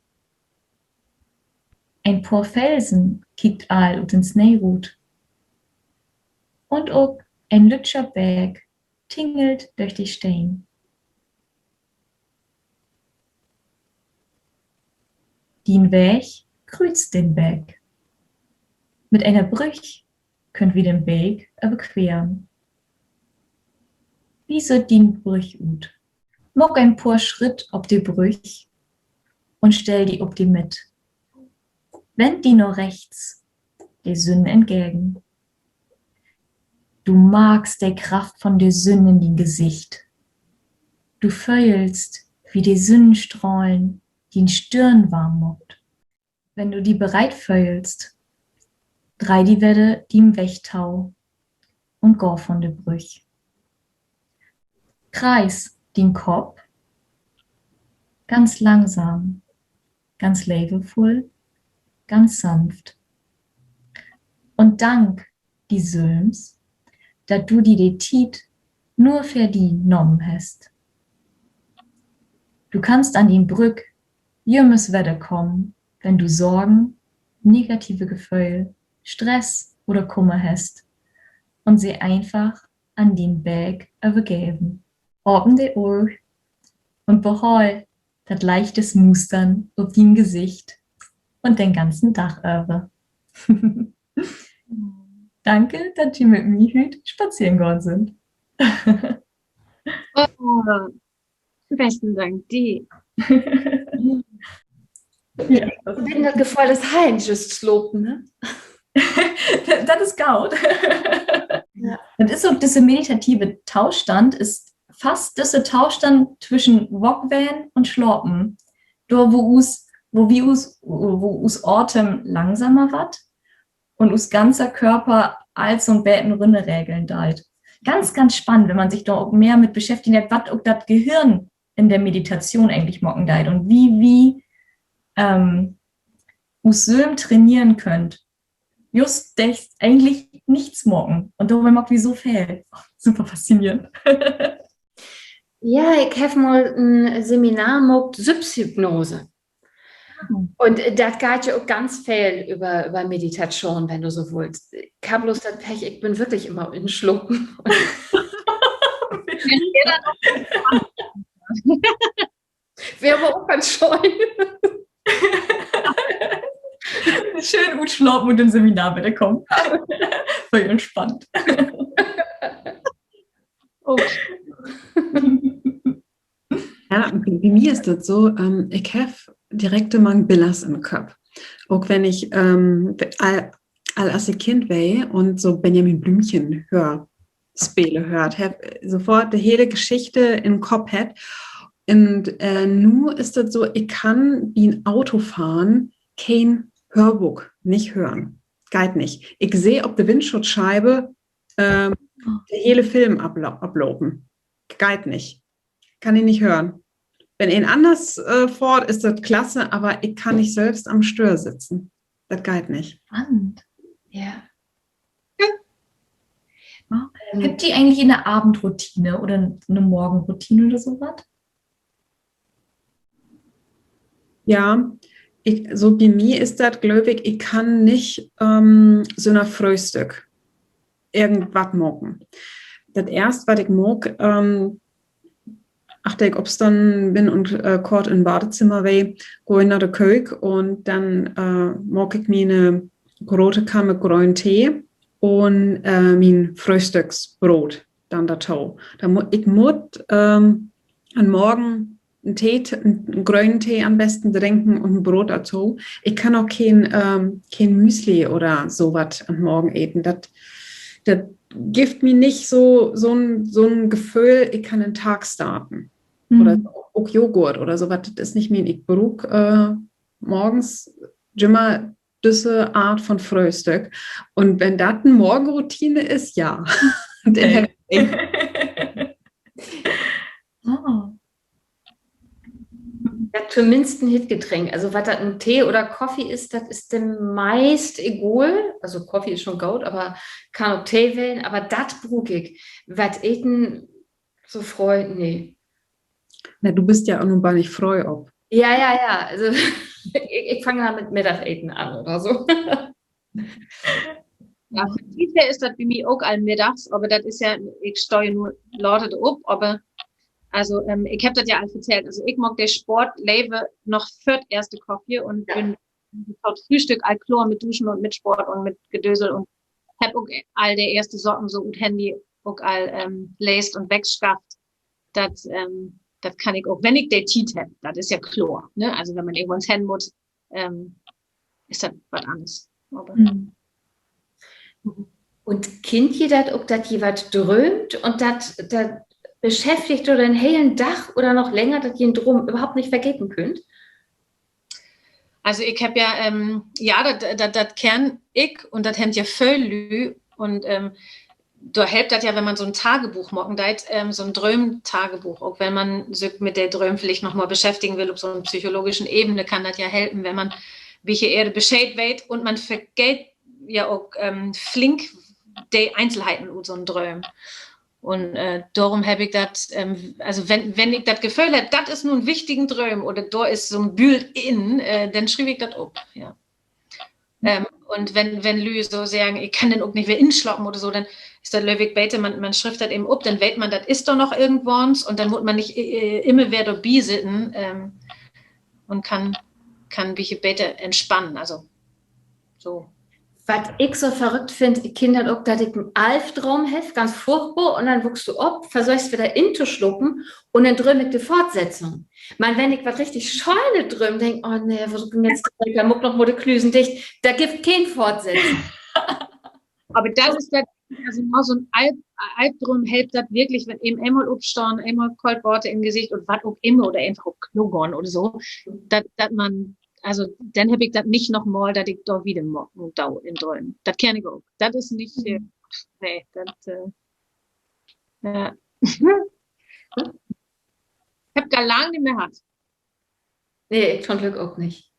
En poor Felsen kiekt al ut den Snee rut. Un ok en lüttjer Beek tingelt dörch de Steen. Dien Weg krüüzt den Beek. Mit ene Brüch köönt wi den Beek överqueren. Wie süht dien Brüch ut? Maak en poor Schritt op de Brüch un stell di op de Mitt. Wend di na rechts, de Sünn entgegen. Du markst de Kraft von de Sünn in dien Gesicht. Du föhlst, wie de Sünnstrahlen dien Stirn warm maakt. Wenn du di bereit föhlst, dreih di wedder dien Weg to un gah von de Brüch. Kreis dien Kopp, ganz langsam, ganz leevvull, ganz sanft. Un dank di sülms, dat du di de Tiet nur för di nahmen hest. Du kannst an dien Brüch jümmers wedderkamen, wenn du Sorgen, negative Geföhl, Stress oder Kummer hest, un se eenfach an dien Beek övergeven. Apen de Ogen un behaal dat leichte Smustern op dien Gesicht un den ganzen Dag över. Danke, dat ji mit mi hüüt spazeren gahn sünd. Oh, besten Dank di. Ja, dat Geföhl, dat Heinz jüst slapen, ne? Dat is goot. Ja. Dat is ok, düsse meditative Tostand is fast düsse Tostand twischen Wackween un Slapen. Dor, wo us, wo wi us, wo us Atem langsamer warrt un us ganzer Körper allens so'n beten rünnerregeln deit. Ganz, ganz spannend, wenn man sik dor ok mehr mit beschäftigen deit, wat ok dat Gehirn in de Meditation egentlich maken deit un wie wi, ähm, us sülm traineren köönt. Just dat egentlich nix maken. Un dorbi maakt wi so veel. Super faszinierend. Ja, ik heff mal en Seminar maakt, Sülvsthypnose. Un dat geiht ja ok ganz veel över, över Meditation, wenn du so wullt. Ik heff bloots dat Pech, ik bün wirklich jümmer inslapen. Weer aver ok ganz schöön. Schöön utslapen un in't Seminar wedder kamen. Weer entspannt. Ja, bi, bi mi is dat so, ähm, ik heff direkt mang Billers in'n Kopp. Ok wenn ik, ähm, al, al as ik Kind weer un so Benjamin Blümchen Höörspelen höört heff, sofort de hele Geschichte in'n Kopp hett. Un, äh, nu is dat so, ik kann bi'n Autofahren keen Höörbook nich hören. Geiht nich. Ik seh op de Windschutzscheibe, ähm, de hele Film aflo-, aflopen. Geiht nich. Kann ik nich hören. Wenn een anners, äh, fohrt, is dat klasse, aver ik kann nich sülvst an't Stüer sitten. Dat geiht nich. Spannend. Ja. Hebbt ji egentlich 'ne Avendroutine oder 'ne Morgenroutine oder so wat? Ja, ik, so bi mi is dat, glööv ik, ik kann nich, ähm, sünner Fröhstück irgendwat maken. Dat eerst, wat ik maak, ähm, achter ik opstahn bün un, äh, kort in't Badezimmer weer, gah ik na de Köök un denn, äh, maak ik mi 'ne grote Kann mit grönen Tee un, äh, mien Fröhstücksbroot denn dorto. Denn mu-, ik mutt, ähm, an'n Morgen en Tee, en, en grönen Tee an'n besten drinken un en Broot dorto. Ik kann ok keen, ähm, keen Müsli oder so wat an'n Morgen eten. Dat, dat gifft mi nich so, so'n, so'n Geföhl, ik kann in'n Dag starten. Oder ok Joghurt oder so wat, dat is nich mien. Ik bruuk, äh, morgens jümmer düsse Art von Fröhstück. Un wenn dat en Morgenroutine is, ja. Denn heff ik, ja, tominnst en hitt Getränk. Also, wat dat nu Tee oder Koffie is, dat is denn meist egal. Also, Koffie is schon goot, aver kann ok Tee ween, aver dat bruuk ik. Wat eten so fröh, nee. Na, du büst ja ok nu bannig fröh op. Ja, ja, ja. Also, ik, ik fang denn mit Middageten an oder so. Ja, vun Tiet her is dat bi mi ok al middags, aver dat is ja, ik stah ja nu later op, aver, also, ähm, ik heff dat ja al vertellt. Also, ik maak de Sport lever noch vör't eerste Koffie un bün vör't Fröhstück al kloor mit Duschen un mit Sport un mit Gedösel un heff ok al de eerste Saken so ut Handy ok al, ähm, leest un wegschafft. Dat, ähm, dat kann ik ok, wenn ik de Tiet heff, dat is ja kloor, ne? Also, wenn man irgendwo hen mutt, ähm, is dat wat anners. Aver un kennt ji dat ok, dat ji wat dröömt un dat, dat beschäftigt jo den helen Dag oder noch länger, dat ji en Droom överhaupt nich vergeten köönt? Also ik heff ja, ähm, ja, dat, dat, dat kenn ik un dat hebbt ja völ Lüüd un, ähm, dor helpt dat ja, wenn man so'n Tagebuch maken deit, ähm, so'n Dröömtagebuch, ok wenn man sük mit de Drööm villicht noch mal beschäftigen will, op so'n psychologischen Ebene kann dat ja helpen, wenn man en beten ehrder Bescheed weet un man vergeet ja ok, ähm, flink de Einzelheiten ut so'n Droom. Un dorum heff ik dat, also wenn ik dat Geföhl heff, dat is nu en wichtigen Droom oder dor is so'n Bült in, denn schriev ik dat op, ja. Un wenn, wenn Lüüd so seggen, ik kann denn ok nich weer inslapen oder so, denn is dat, glööv ik, beter, man schrifft dat even op, denn weet man, dat is dor noch irgendwans un denn mutt man nich immer weer dorbi sitten un kann, kann en beten beter entspannen, also so. Wat ik so verrückt finn, ik kenn dat ok, dat ik en Alpdroom heff, ganz furchtbor, un denn waakst du op, versöchst wedder intoslapen un denn drööm ik de Fortsetzung. Man wenn ik wat richtig Schönet drööm, denk, oh nee, wat ik nu jetzt, denn maak ik noch mal de Klüsen dicht. Dat gifft keen Fortsetzung. Aver dat is dat, also na so'n Alpdroom helpt dat wirklich, wenn even eenmal opstahn, eenmal koolt Water in't Gesicht oder wat ok immer, oder eenfach op Klo gahn oder so, dat man, also denn heff ik dat nich noch mal, dat ik dor wieder maken do in Drööm. Dat kenn ik ok. Dat is nich, nee, dat, ja. Heff ik al lang nich mehr hatt. Nee, ik to'n Glück ok nich.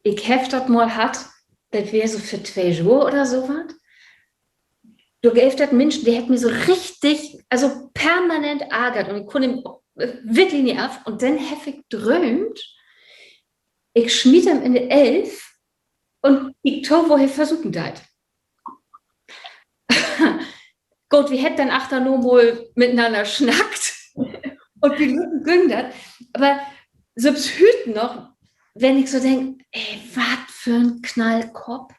Ik heff dat mal hatt, dat weer so vör twee Johr oder so wat. Dor geev dat Minschen, de hett mi so richtig, also permanent argert un ik kunn em wirklich nich af. Un denn heff ik dröömt, ik smiet em in de Elv un ik to, wo he versupen deit. Goot, wi hebbt denn achterna mal mitenanner snackt un bi lütten güng dat. Aver sülvst hüüt noch, wenn ik so denk, ey, wat för 'n Knallkopp,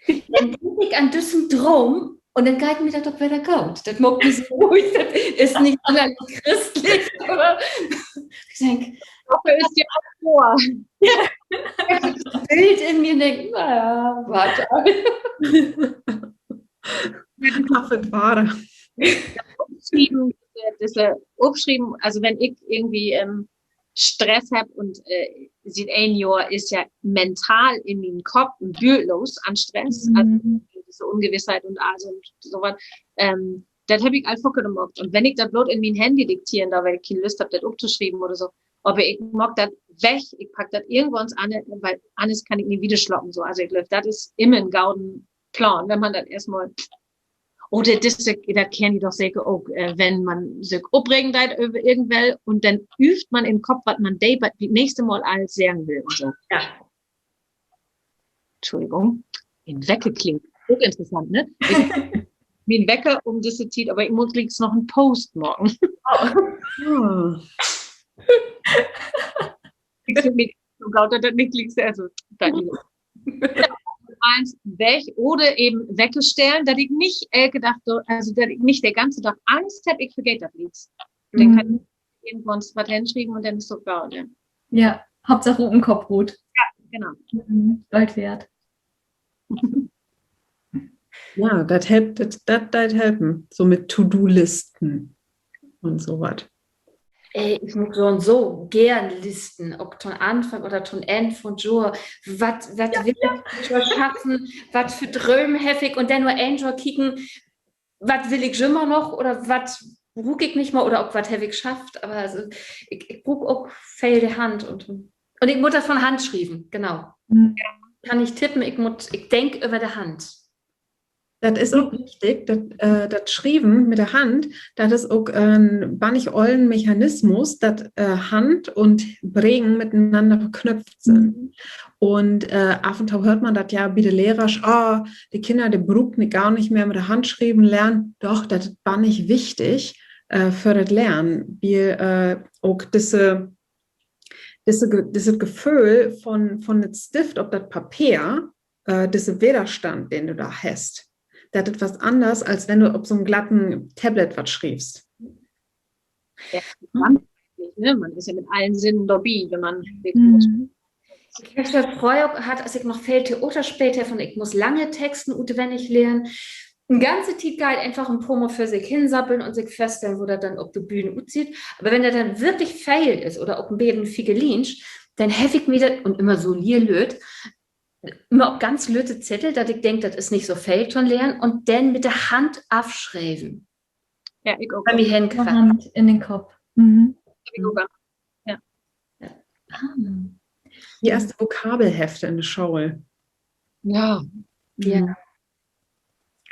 denn denk ik an düssen Droom un denn geiht mi dat ok wedder goot. Dat maakt mi so ruhig, dat is nich sünnerlich christlich, aver ik denk, Bild in mi, denk, na ja, wat. Opschrieven, also wenn ik irgendwie Stress hebb un siet een Johr is ja mental in mien Kopp en Bült los an Stress, also disse Ungewissheit un all so, so wat, dat heff ik al faken maakt. Un wenn ik dat bloot in mien Handy dikteren do, wiel ik keen Lüst hebb, dat optoschrieven oder so, aver ik maak dat weg, ik pack dat irgendwo anner, wiel anners kann ik nich wieder slapen, so. Also ik glööv, dat is immer en goden Plaan, wenn man dat eerstmal, oder dat kennt ji doch seker ok, wenn man sük opregen deit över irgendwell un denn öövt man in'n Kopp, wat man de, bi't nächste Mal all seggen will un so. Entschuldigung, mien Wecker klingt. Ok interessant, ne? Mien Wecker üm düsse Tiet, aver ik mutt glieks noch en Post maken. Ik finn mi so goot, dat dat nich glieks, also, dat allens weg oder even wegstellen, dat ik nich elke Dag, also dat ik nich de ganze Dag Angst hebb, ik vergeet dat glieks. Denn kann ik irgendwo wat henschrieven un denn is dat ok goot, ja. Ja, Hauptsache ut den Kopp rut. Ja, genau. Gold weert. Ja, dat helpt, dat, dat deit helpen, so mit To-do-Listen un so wat. Ik maak so un so geern Listen, ok to'n Anfang oder to'n Enn von't Johr. Wat, wat will ik schaffen? Wat för Drööm heff ik? Un denn na een Johr kieken, wat will ik jümmer noch oder wat bruuk ik nich mehr oder ok wat heff ik schafft. Aver ik bruuk ok veel de Hand un, un ik mutt dat von Hand schrieven, genau. Kann nich tippen, ik mutt, ik denk över de Hand. Dat is ok richtig, dat Schrieven mit de Hand, dat is ok en bannig ollen Mechanismus, dat Hand un Bregen mitenanner verknüpft sünd. Un af un to höört man dat ja bi de Lehrers, ah, de Kinner, de bruukt gor nich mehr mit de Hand schrieven lehren. Doch, dat is bannig wichtig för dat Lehren, wiel ok disse, disse, disse Geföhl von, von dat Stift op dat Papeer, disse Wedderstand, den du dor hest, dat is wat anners, as wenn du op so'n glatten Tablet wat schrievst. Man is ja mit allen Sinnen dorbi, wenn man Ik heff dat fröher ok hatt, as ik noch veel Theater speelt heff un ik muss lange Texten utwennig lehren. En ganze Tiet geiht eenfach en poor Mal för sik hensabbeln un sik vörstellen, wo dat denn op de Bühn utsüht. Aver wenn dat denn wirklich veel is oder ok en beten figeliensch, denn heff ik mi dat, un ümmer so lier lütt, ümmer op ganz lütte Zettel, dat ik denk, dat is nich so veel to'n Lehren, un denn mit de Hand afschreven. Ja, ik ok. Bi mi hen Hand in den Kopp. De eerste Vokabelhefte in de School. Ja.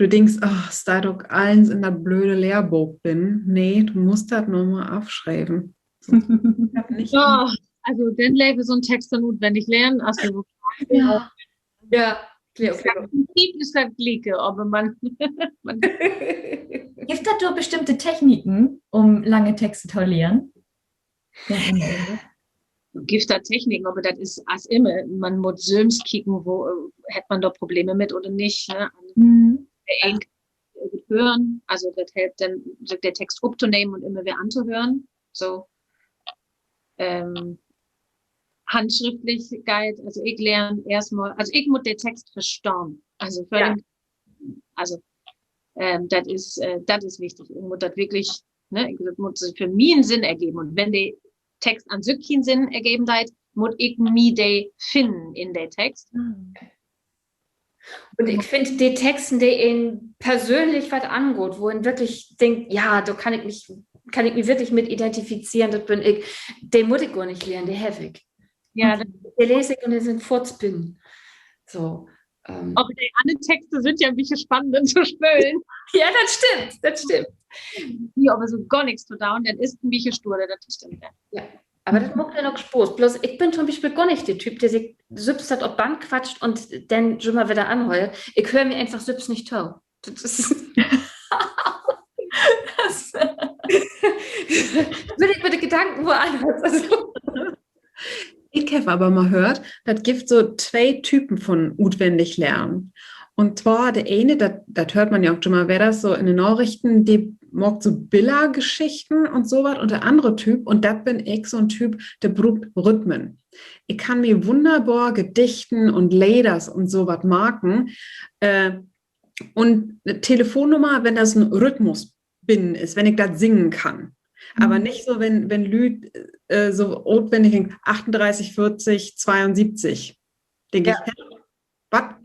du denkst, oh, steiht ok allens in dat blöde Lehrbook binnen. Nee, du musst dat nochmal afschreven. Ja, also denn lever so'n Text denn utwennig lehren, also ja, ja, okay. Prinzip is dat glieke, aver man, man gifft dat dor bestimmte Techniken, um lange Texte to lehren? Gifft dat Techniken, aver dat is as immer, man mutt sülvst kieken, wo, äh, hett man dor Probleme mit oder nich, ne? De een kann hören, also dat helpt denn, sik de Text optonehmen un immer weer antohören. So, ähm, Handschriftlichkeit, also ik lehr eerstmal, also ik mutt de Text verstahn. Also för den, also, ähm, dat is, äh, dat is wichtig. Ik mutt dat wirklich, ne, ik, dat mutt för mi en Sinn ergeven. Un wenn de Text an sük keen Sinn ergeven deit, mutt ik mi de finnen in de Text. Un ik finn, de Texten, de een persönlich wat angaht, wo een wirklich denkt, ja, dor kann ik mi, kann ik mi wirklich mit identifizeren, dat bün ik, de mutt ik gor nich lehren, de heff ik. Ja, de lees ik un de sünd foorts binnen. So, ähm. Aver de annern Texte sünd ja en beten spannender to spölen. Ja, dat stimmt, dat stimmt. Ja, aver so gor nix to doon, denn is 't en beten stuur, dat stimmt, ja. Aver dat maakt denn ok Spaaß. Bloots, ik bün to'n Bispeel gor nich de Typ, de sik sülvst dat op Band quatscht un denn jümmer wedder anhöört. Ik höör mi eenfach sülvst nich to. Dat is, dat, will ik mit de Gedanken woanners. Also, ik heff aver mal höört, dat gifft so twee Typen von utwendig lehren. Un twaar de ene, dat, dat höört man ja ok jümmer wedder so in de Narichten, de maakt so Billergeschichten un so wat. Un de annere Typ, un dat bün ik, so'n Typ, de bruukt Rhythmen. Ik kann mi wunnerbor Gedichten un Leders un so wat marken, äh, un 'ne Telefonnummer, wenn dor so'n Rhythmus binnen is, wenn ik dat singen kann. Aver nich so, wenn, wenn Lüüd, äh, so utwennig denkt, achtunddreißig, vierzig, zweiundsiebzig. Denk ik, hä? Wat?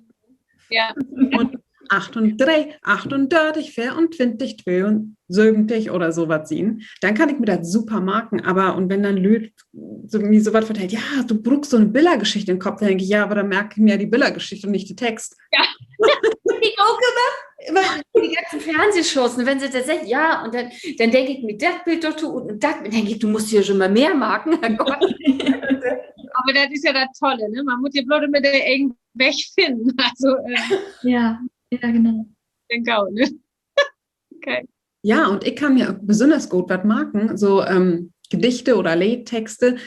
Un acht un dree, achtundörtig, veeruntwintig, tweeunsöventig oder so wat sien, denn kann ik mi dat super marken. Aver, un wenn denn Lüüd so, mi so wat vertellt, ja, du bruukst so 'ne Billergeschicht in'n Kopp, denn denk ik, ja, aver denn mark ik mi ja de Billergeschicht un nich de Text. Ja. Ik ok immer, immer de ganzen Fernsehshows, ne, wenn se dat seggt, ja, un denn, denn denk ik mi dat Bild dorto un dat, denk ik, du musst ja schon mal mehr marken, Herrgott. Aver dat is ja dat Tolle, ne? Man mutt ja bloot immer de egen Weg finnen. Also, äh, ja, ja, genau. Denk ok, ne? Okay. Ja, un ik kann mi ok besünners goot wat marken, so, ähm, Gedichte oder Leedtexte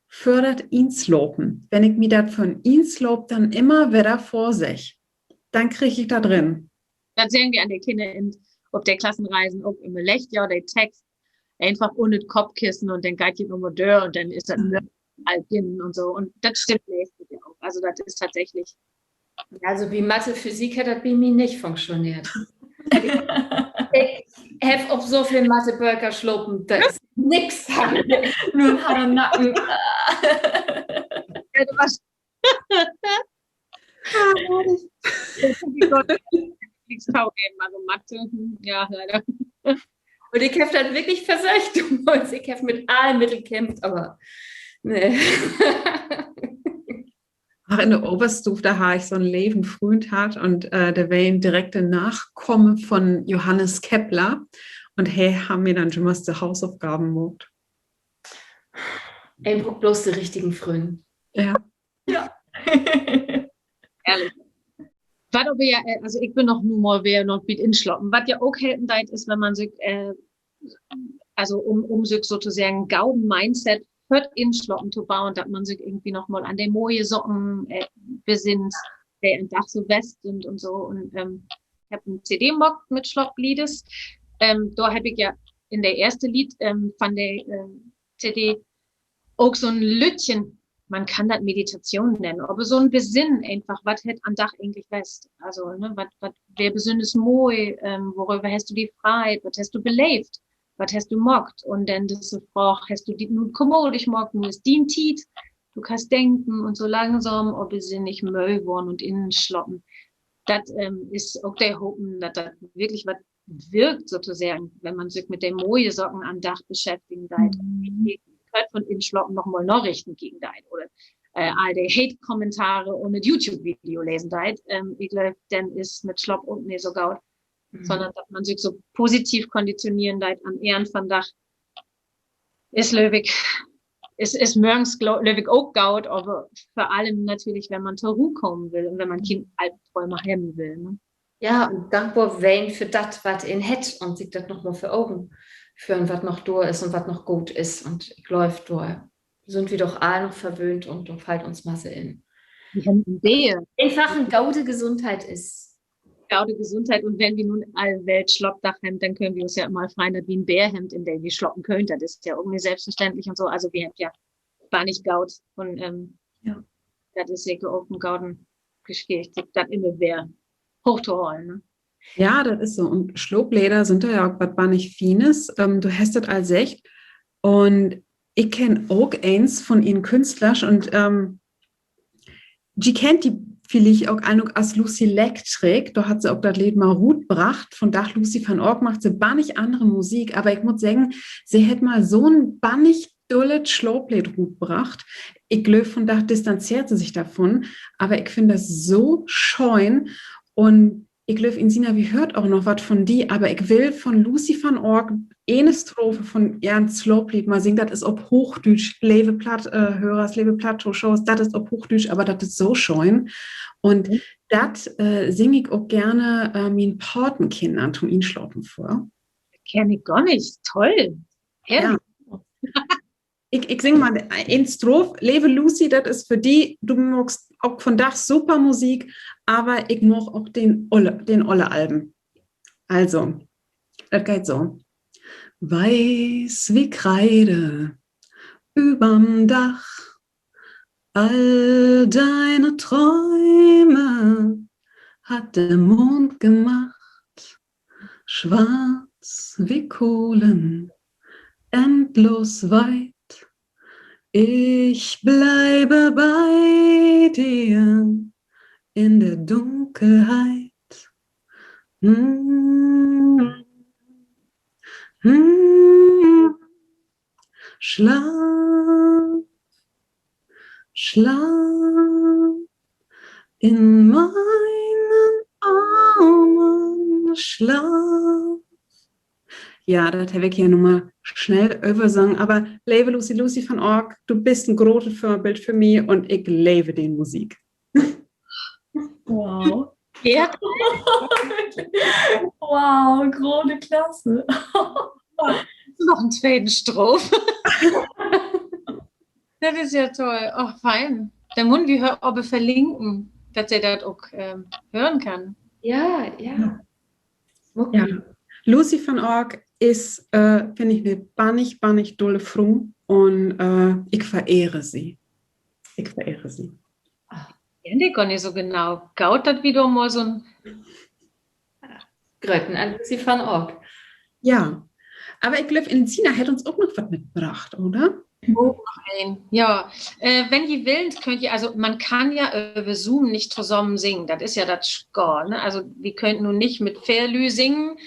för dat Inslapen. Wenn ik mi dat vör'n Inslaap denn immer wedder vörsegg, denn krieg ik dat rin. Dat seggen wi an de Kinner in, op de Klassenreisen ok immer: Leggt jo de Text eenfach ünner't Koppkissen un denn geiht ji nochmal dör un denn is dat all binnen un so. Un dat stimmt meestens ja ok. Also dat is tatsächlich, also bi Mathe, Physik hett dat bi mi nich funktioneert. Ik heff op so veel Matheböker slapen, dat is nix. Nu harr Nacken. Ja, du warst Nichts taugen, also Mathe, hm, ja, leider. Un ik heff dat wirklich versöcht, du Mäus. Ik heff mit all Middel kämpft, aver nee. Ach, in de Överstuuf, dor harr ik so'n leven Fründ hatt un, äh, de weer en direkte Nachkomme von Johannes Kepler. Un he harr mi denn jümmers de Huusopgaven maakt. Een bruukt blots de richtigen Frünnen. Ja. Ja. Ehrlich. Wat aver ja, äh, also ik bün noch nu mal weer noch bi't Inslapen. Wat ja ok helpen deit, is, wenn man sik, äh, also um, um sik sotoseggen en goden Mindset för't Inslapen to bauen, dat man sik irgendwie noch mal an de moje Saken, äh, besinnt, de an'n Dag so west sünd un so. Un, ähm, ik heff en C D maakt mit Slaaplieders. Ähm, dor heff ik ja in de eerste Leed, ähm, von de, äh, C D ok so'n lüttjen, man kann dat Meditation nennen, aver so'n Besinnen eenfach, wat hett an'n Dag egentlich west? Also, ne, wat, wat weer besünners moi, ähm, woröver hest du di freit, wat hest du beleevt, wat hest du maakt? Un denn düsse Fraag: Hest du di nu kommodig maakt, nu is dien Tiet, du kannst denken, un so langsam, aver besinnlich mööd worrn un inslapen. Dat, ähm, is ok de Hopen, dat dat wirklich wat wirkt, sotoseggen, wenn man sik mit de moje Saken an'n Dag beschäftigen deit. Mhm. Hett von Inslapen noch mal Narichten kieken deit oder, äh, all de Hate-Kommentare ünner dat YouTube-Video lesen deit. Ähm, ik glööv, denn is mit Slaap ok nich so goot. Sünnern dat man sük so positiv konditioneren deit an Enn von Dag, is, glööv ik, is, is mörgens, glööv ik, ok goot, aver vör allem natürlich, wenn man to Ruh kamen will un wenn man keen Albdrööm hebben will, ne? Ja, un dankbor ween för dat, wat een hett, un sik dat noch mal vör Ogen föhren, wat noch dor is un wat noch goot is. Un ik glööv, dor sünd wi doch all noch verwöhnt un dor fallt uns masse in. Eenfach en gode Gesundheit is. Gode Gesundheit. Un wenn wi nu all Welt-Slaapdag hebbt, denn köönt wi uns ja mal freien, dat wi en Bett hebbt, in dat wi slapen köönt. Dat is ja ok nich sülvstverständlich un so. Also wi hebbt ja bannig goot un, ähm, dat is seker ok en gode Geschicht, sik dat immer weer hoochtoholen, ne? Ja, dat is so. Un Slaapleder sünd dor ja ok wat bannig Fienes. Ähm, du hest dat al seggt. Un ik kenn ok eens von en Künstlersch un, ähm, ji kennt de villicht ok all noch as Lucy Lectric. Dor hett se ok dat Leed mal rutbrocht. Vundaag, Lucy van Org, maakt se bannig annere Musik, aver ik mutt seggen, se hett mal so'n bannig dullet Slaapleed rutbrocht. Ik glööv, vundaag distanzeert se sik dorvon, aver ik finn dat so schöön. Un ik glööv, Insina, wi höört ok noch wat von di, aver ik will von Lucy van Org ene Stroph von ehr Slaapleed mal singen. Dat is op Hoochdüütsch, leve Platt-, äh, Hörers, leve Platttoschauers, dat is op Hoochdüütsch, aver dat is so schöön. Un dat, äh, sing ik ok geern, äh, mien Patenkinnern to'n Inslapen vör. Kenn ik gor nich. Toll. Herrlich. Ik, ik sing mal en Stroph. Leve Lucy, dat is för di. Du maakst ok vundaag super Musik, aver ik maag ok den olle, den olle Alben. Also, dat geiht so. Weiß wie Kreide überm Dach, all deine Träume hat der Mond gemacht. Schwarz wie Kohlen, endlos weit. Ich bleibe bei dir in der Dunkelheit. Hm. Hm. Schlaf, schlaf, in meinen Armen, schlaf. Ja, dat heff ik hier nu mal snell översungen, aver leve Lucy, Lucy van Org, du büst en grote Vörbild för mi un ik leve dien Musik. Wow. Ja. Wow, grote Klasse. Noch en twete Stroph. Dat is ja toll. Och, fein. Denn mutten wi hör aver verlinken, dat se dat ok, ähm, hören kann. Ja, ja. Ja. Lucy van Org is, äh, finn ik, 'ne bannig, bannig dulle Fru un, äh, ik verehre se. Ik verehre se. Kenn ik gor nich so genau. Goot, dat wi dor mal so'n Gröten an Lucy van Org. Ja. Aver ik glööv, Insina hett uns ok noch wat mitbracht, oder? Oh, noch een. Ja. Äh, wenn ji willt, köönt ji, also, man kann ja över Zoom nich tosamen singen. Dat is ja dat Schaad, ne? Also, wi köönt nu nich mit veer Lüüd singen.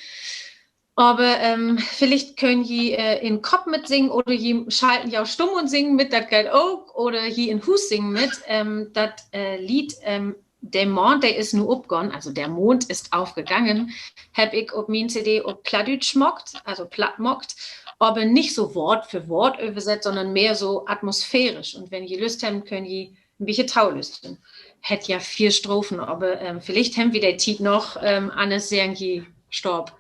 Aver, ähm, villicht köönt ji, äh, in Kopp mitsingen oder ji schalten jo stumm un singen mit, dat geiht ok. Oder ji in Huus singen mit, ähm, dat, äh, Leed, ähm, De Maand, de is nu opgahn, also Der Mond ist aufgegangen, heff ik op mien C D op Plattdüütsch maakt, also platt maakt, aver nich so Woort för Woort översett, sünnern mehr so atmosphärisch. Un wenn ji Lüst hebbt, köönt ji en beten tolüstern. Hett ja veer Strophen, aver, ähm, villicht hebbt wi de Tiet noch, ähm, anners seggen ji Stopp.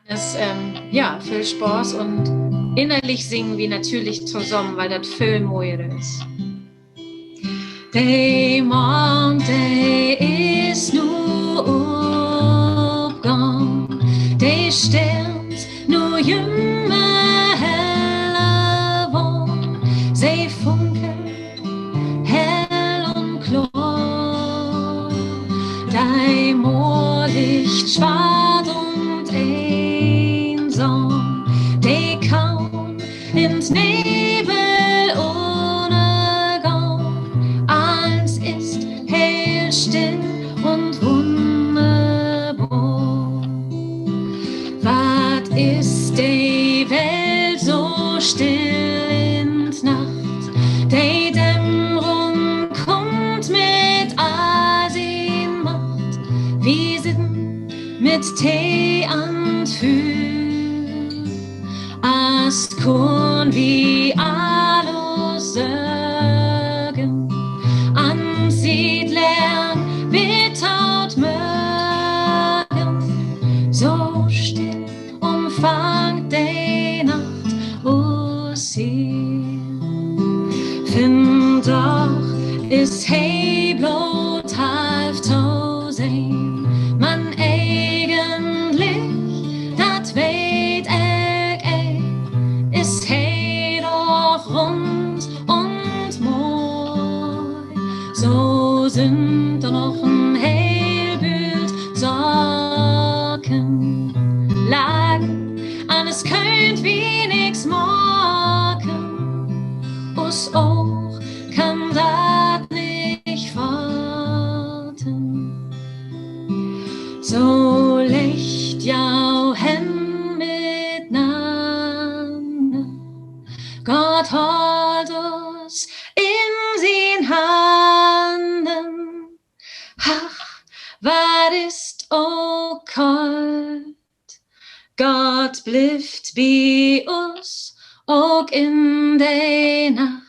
Anners, ähm, ja, veel Spaaß un innerlich singen wi natürlich tosamen, wiel dat veel moier is. De Maand, de is nu opgahn, de Steerns nu jümmer heller worrn, se funkelt hell un kloor. De Moor liggt swatt un eensam, de kaum in'n Nevel ünnergahn. Allens is heel still un wunnerbor. Wat is de Welt so still in Nacht? De Dämmrung kummt mit all sien Macht. Wi sitten mit Tee an't Füer, as kunn wi alle Sorgen an Siet leggen bit taut Mörgen. So still ümfangt de Nacht us hier. Vandaag is he blot half to sehn, man egentlich, dat weet ik, is he doch rund un moi. So sünd dor noch en heel Bült Saken lagen, anners köönt wi nix maken. Us Oog kann dat nich faten. So leggt jo hen mitnanner. Gott hollt us in sien Hannen. Ach, wat is 't ok koolt. Gott blifft bi us, ok in de Nacht.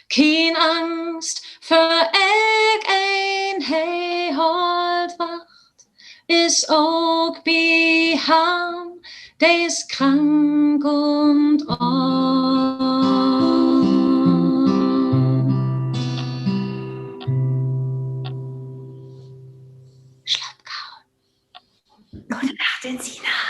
Kien Angst för elkeen, he hollt Wacht, is ok bi Harm, de is krank un arm. Slaapt goot. Gode Nacht, Insina.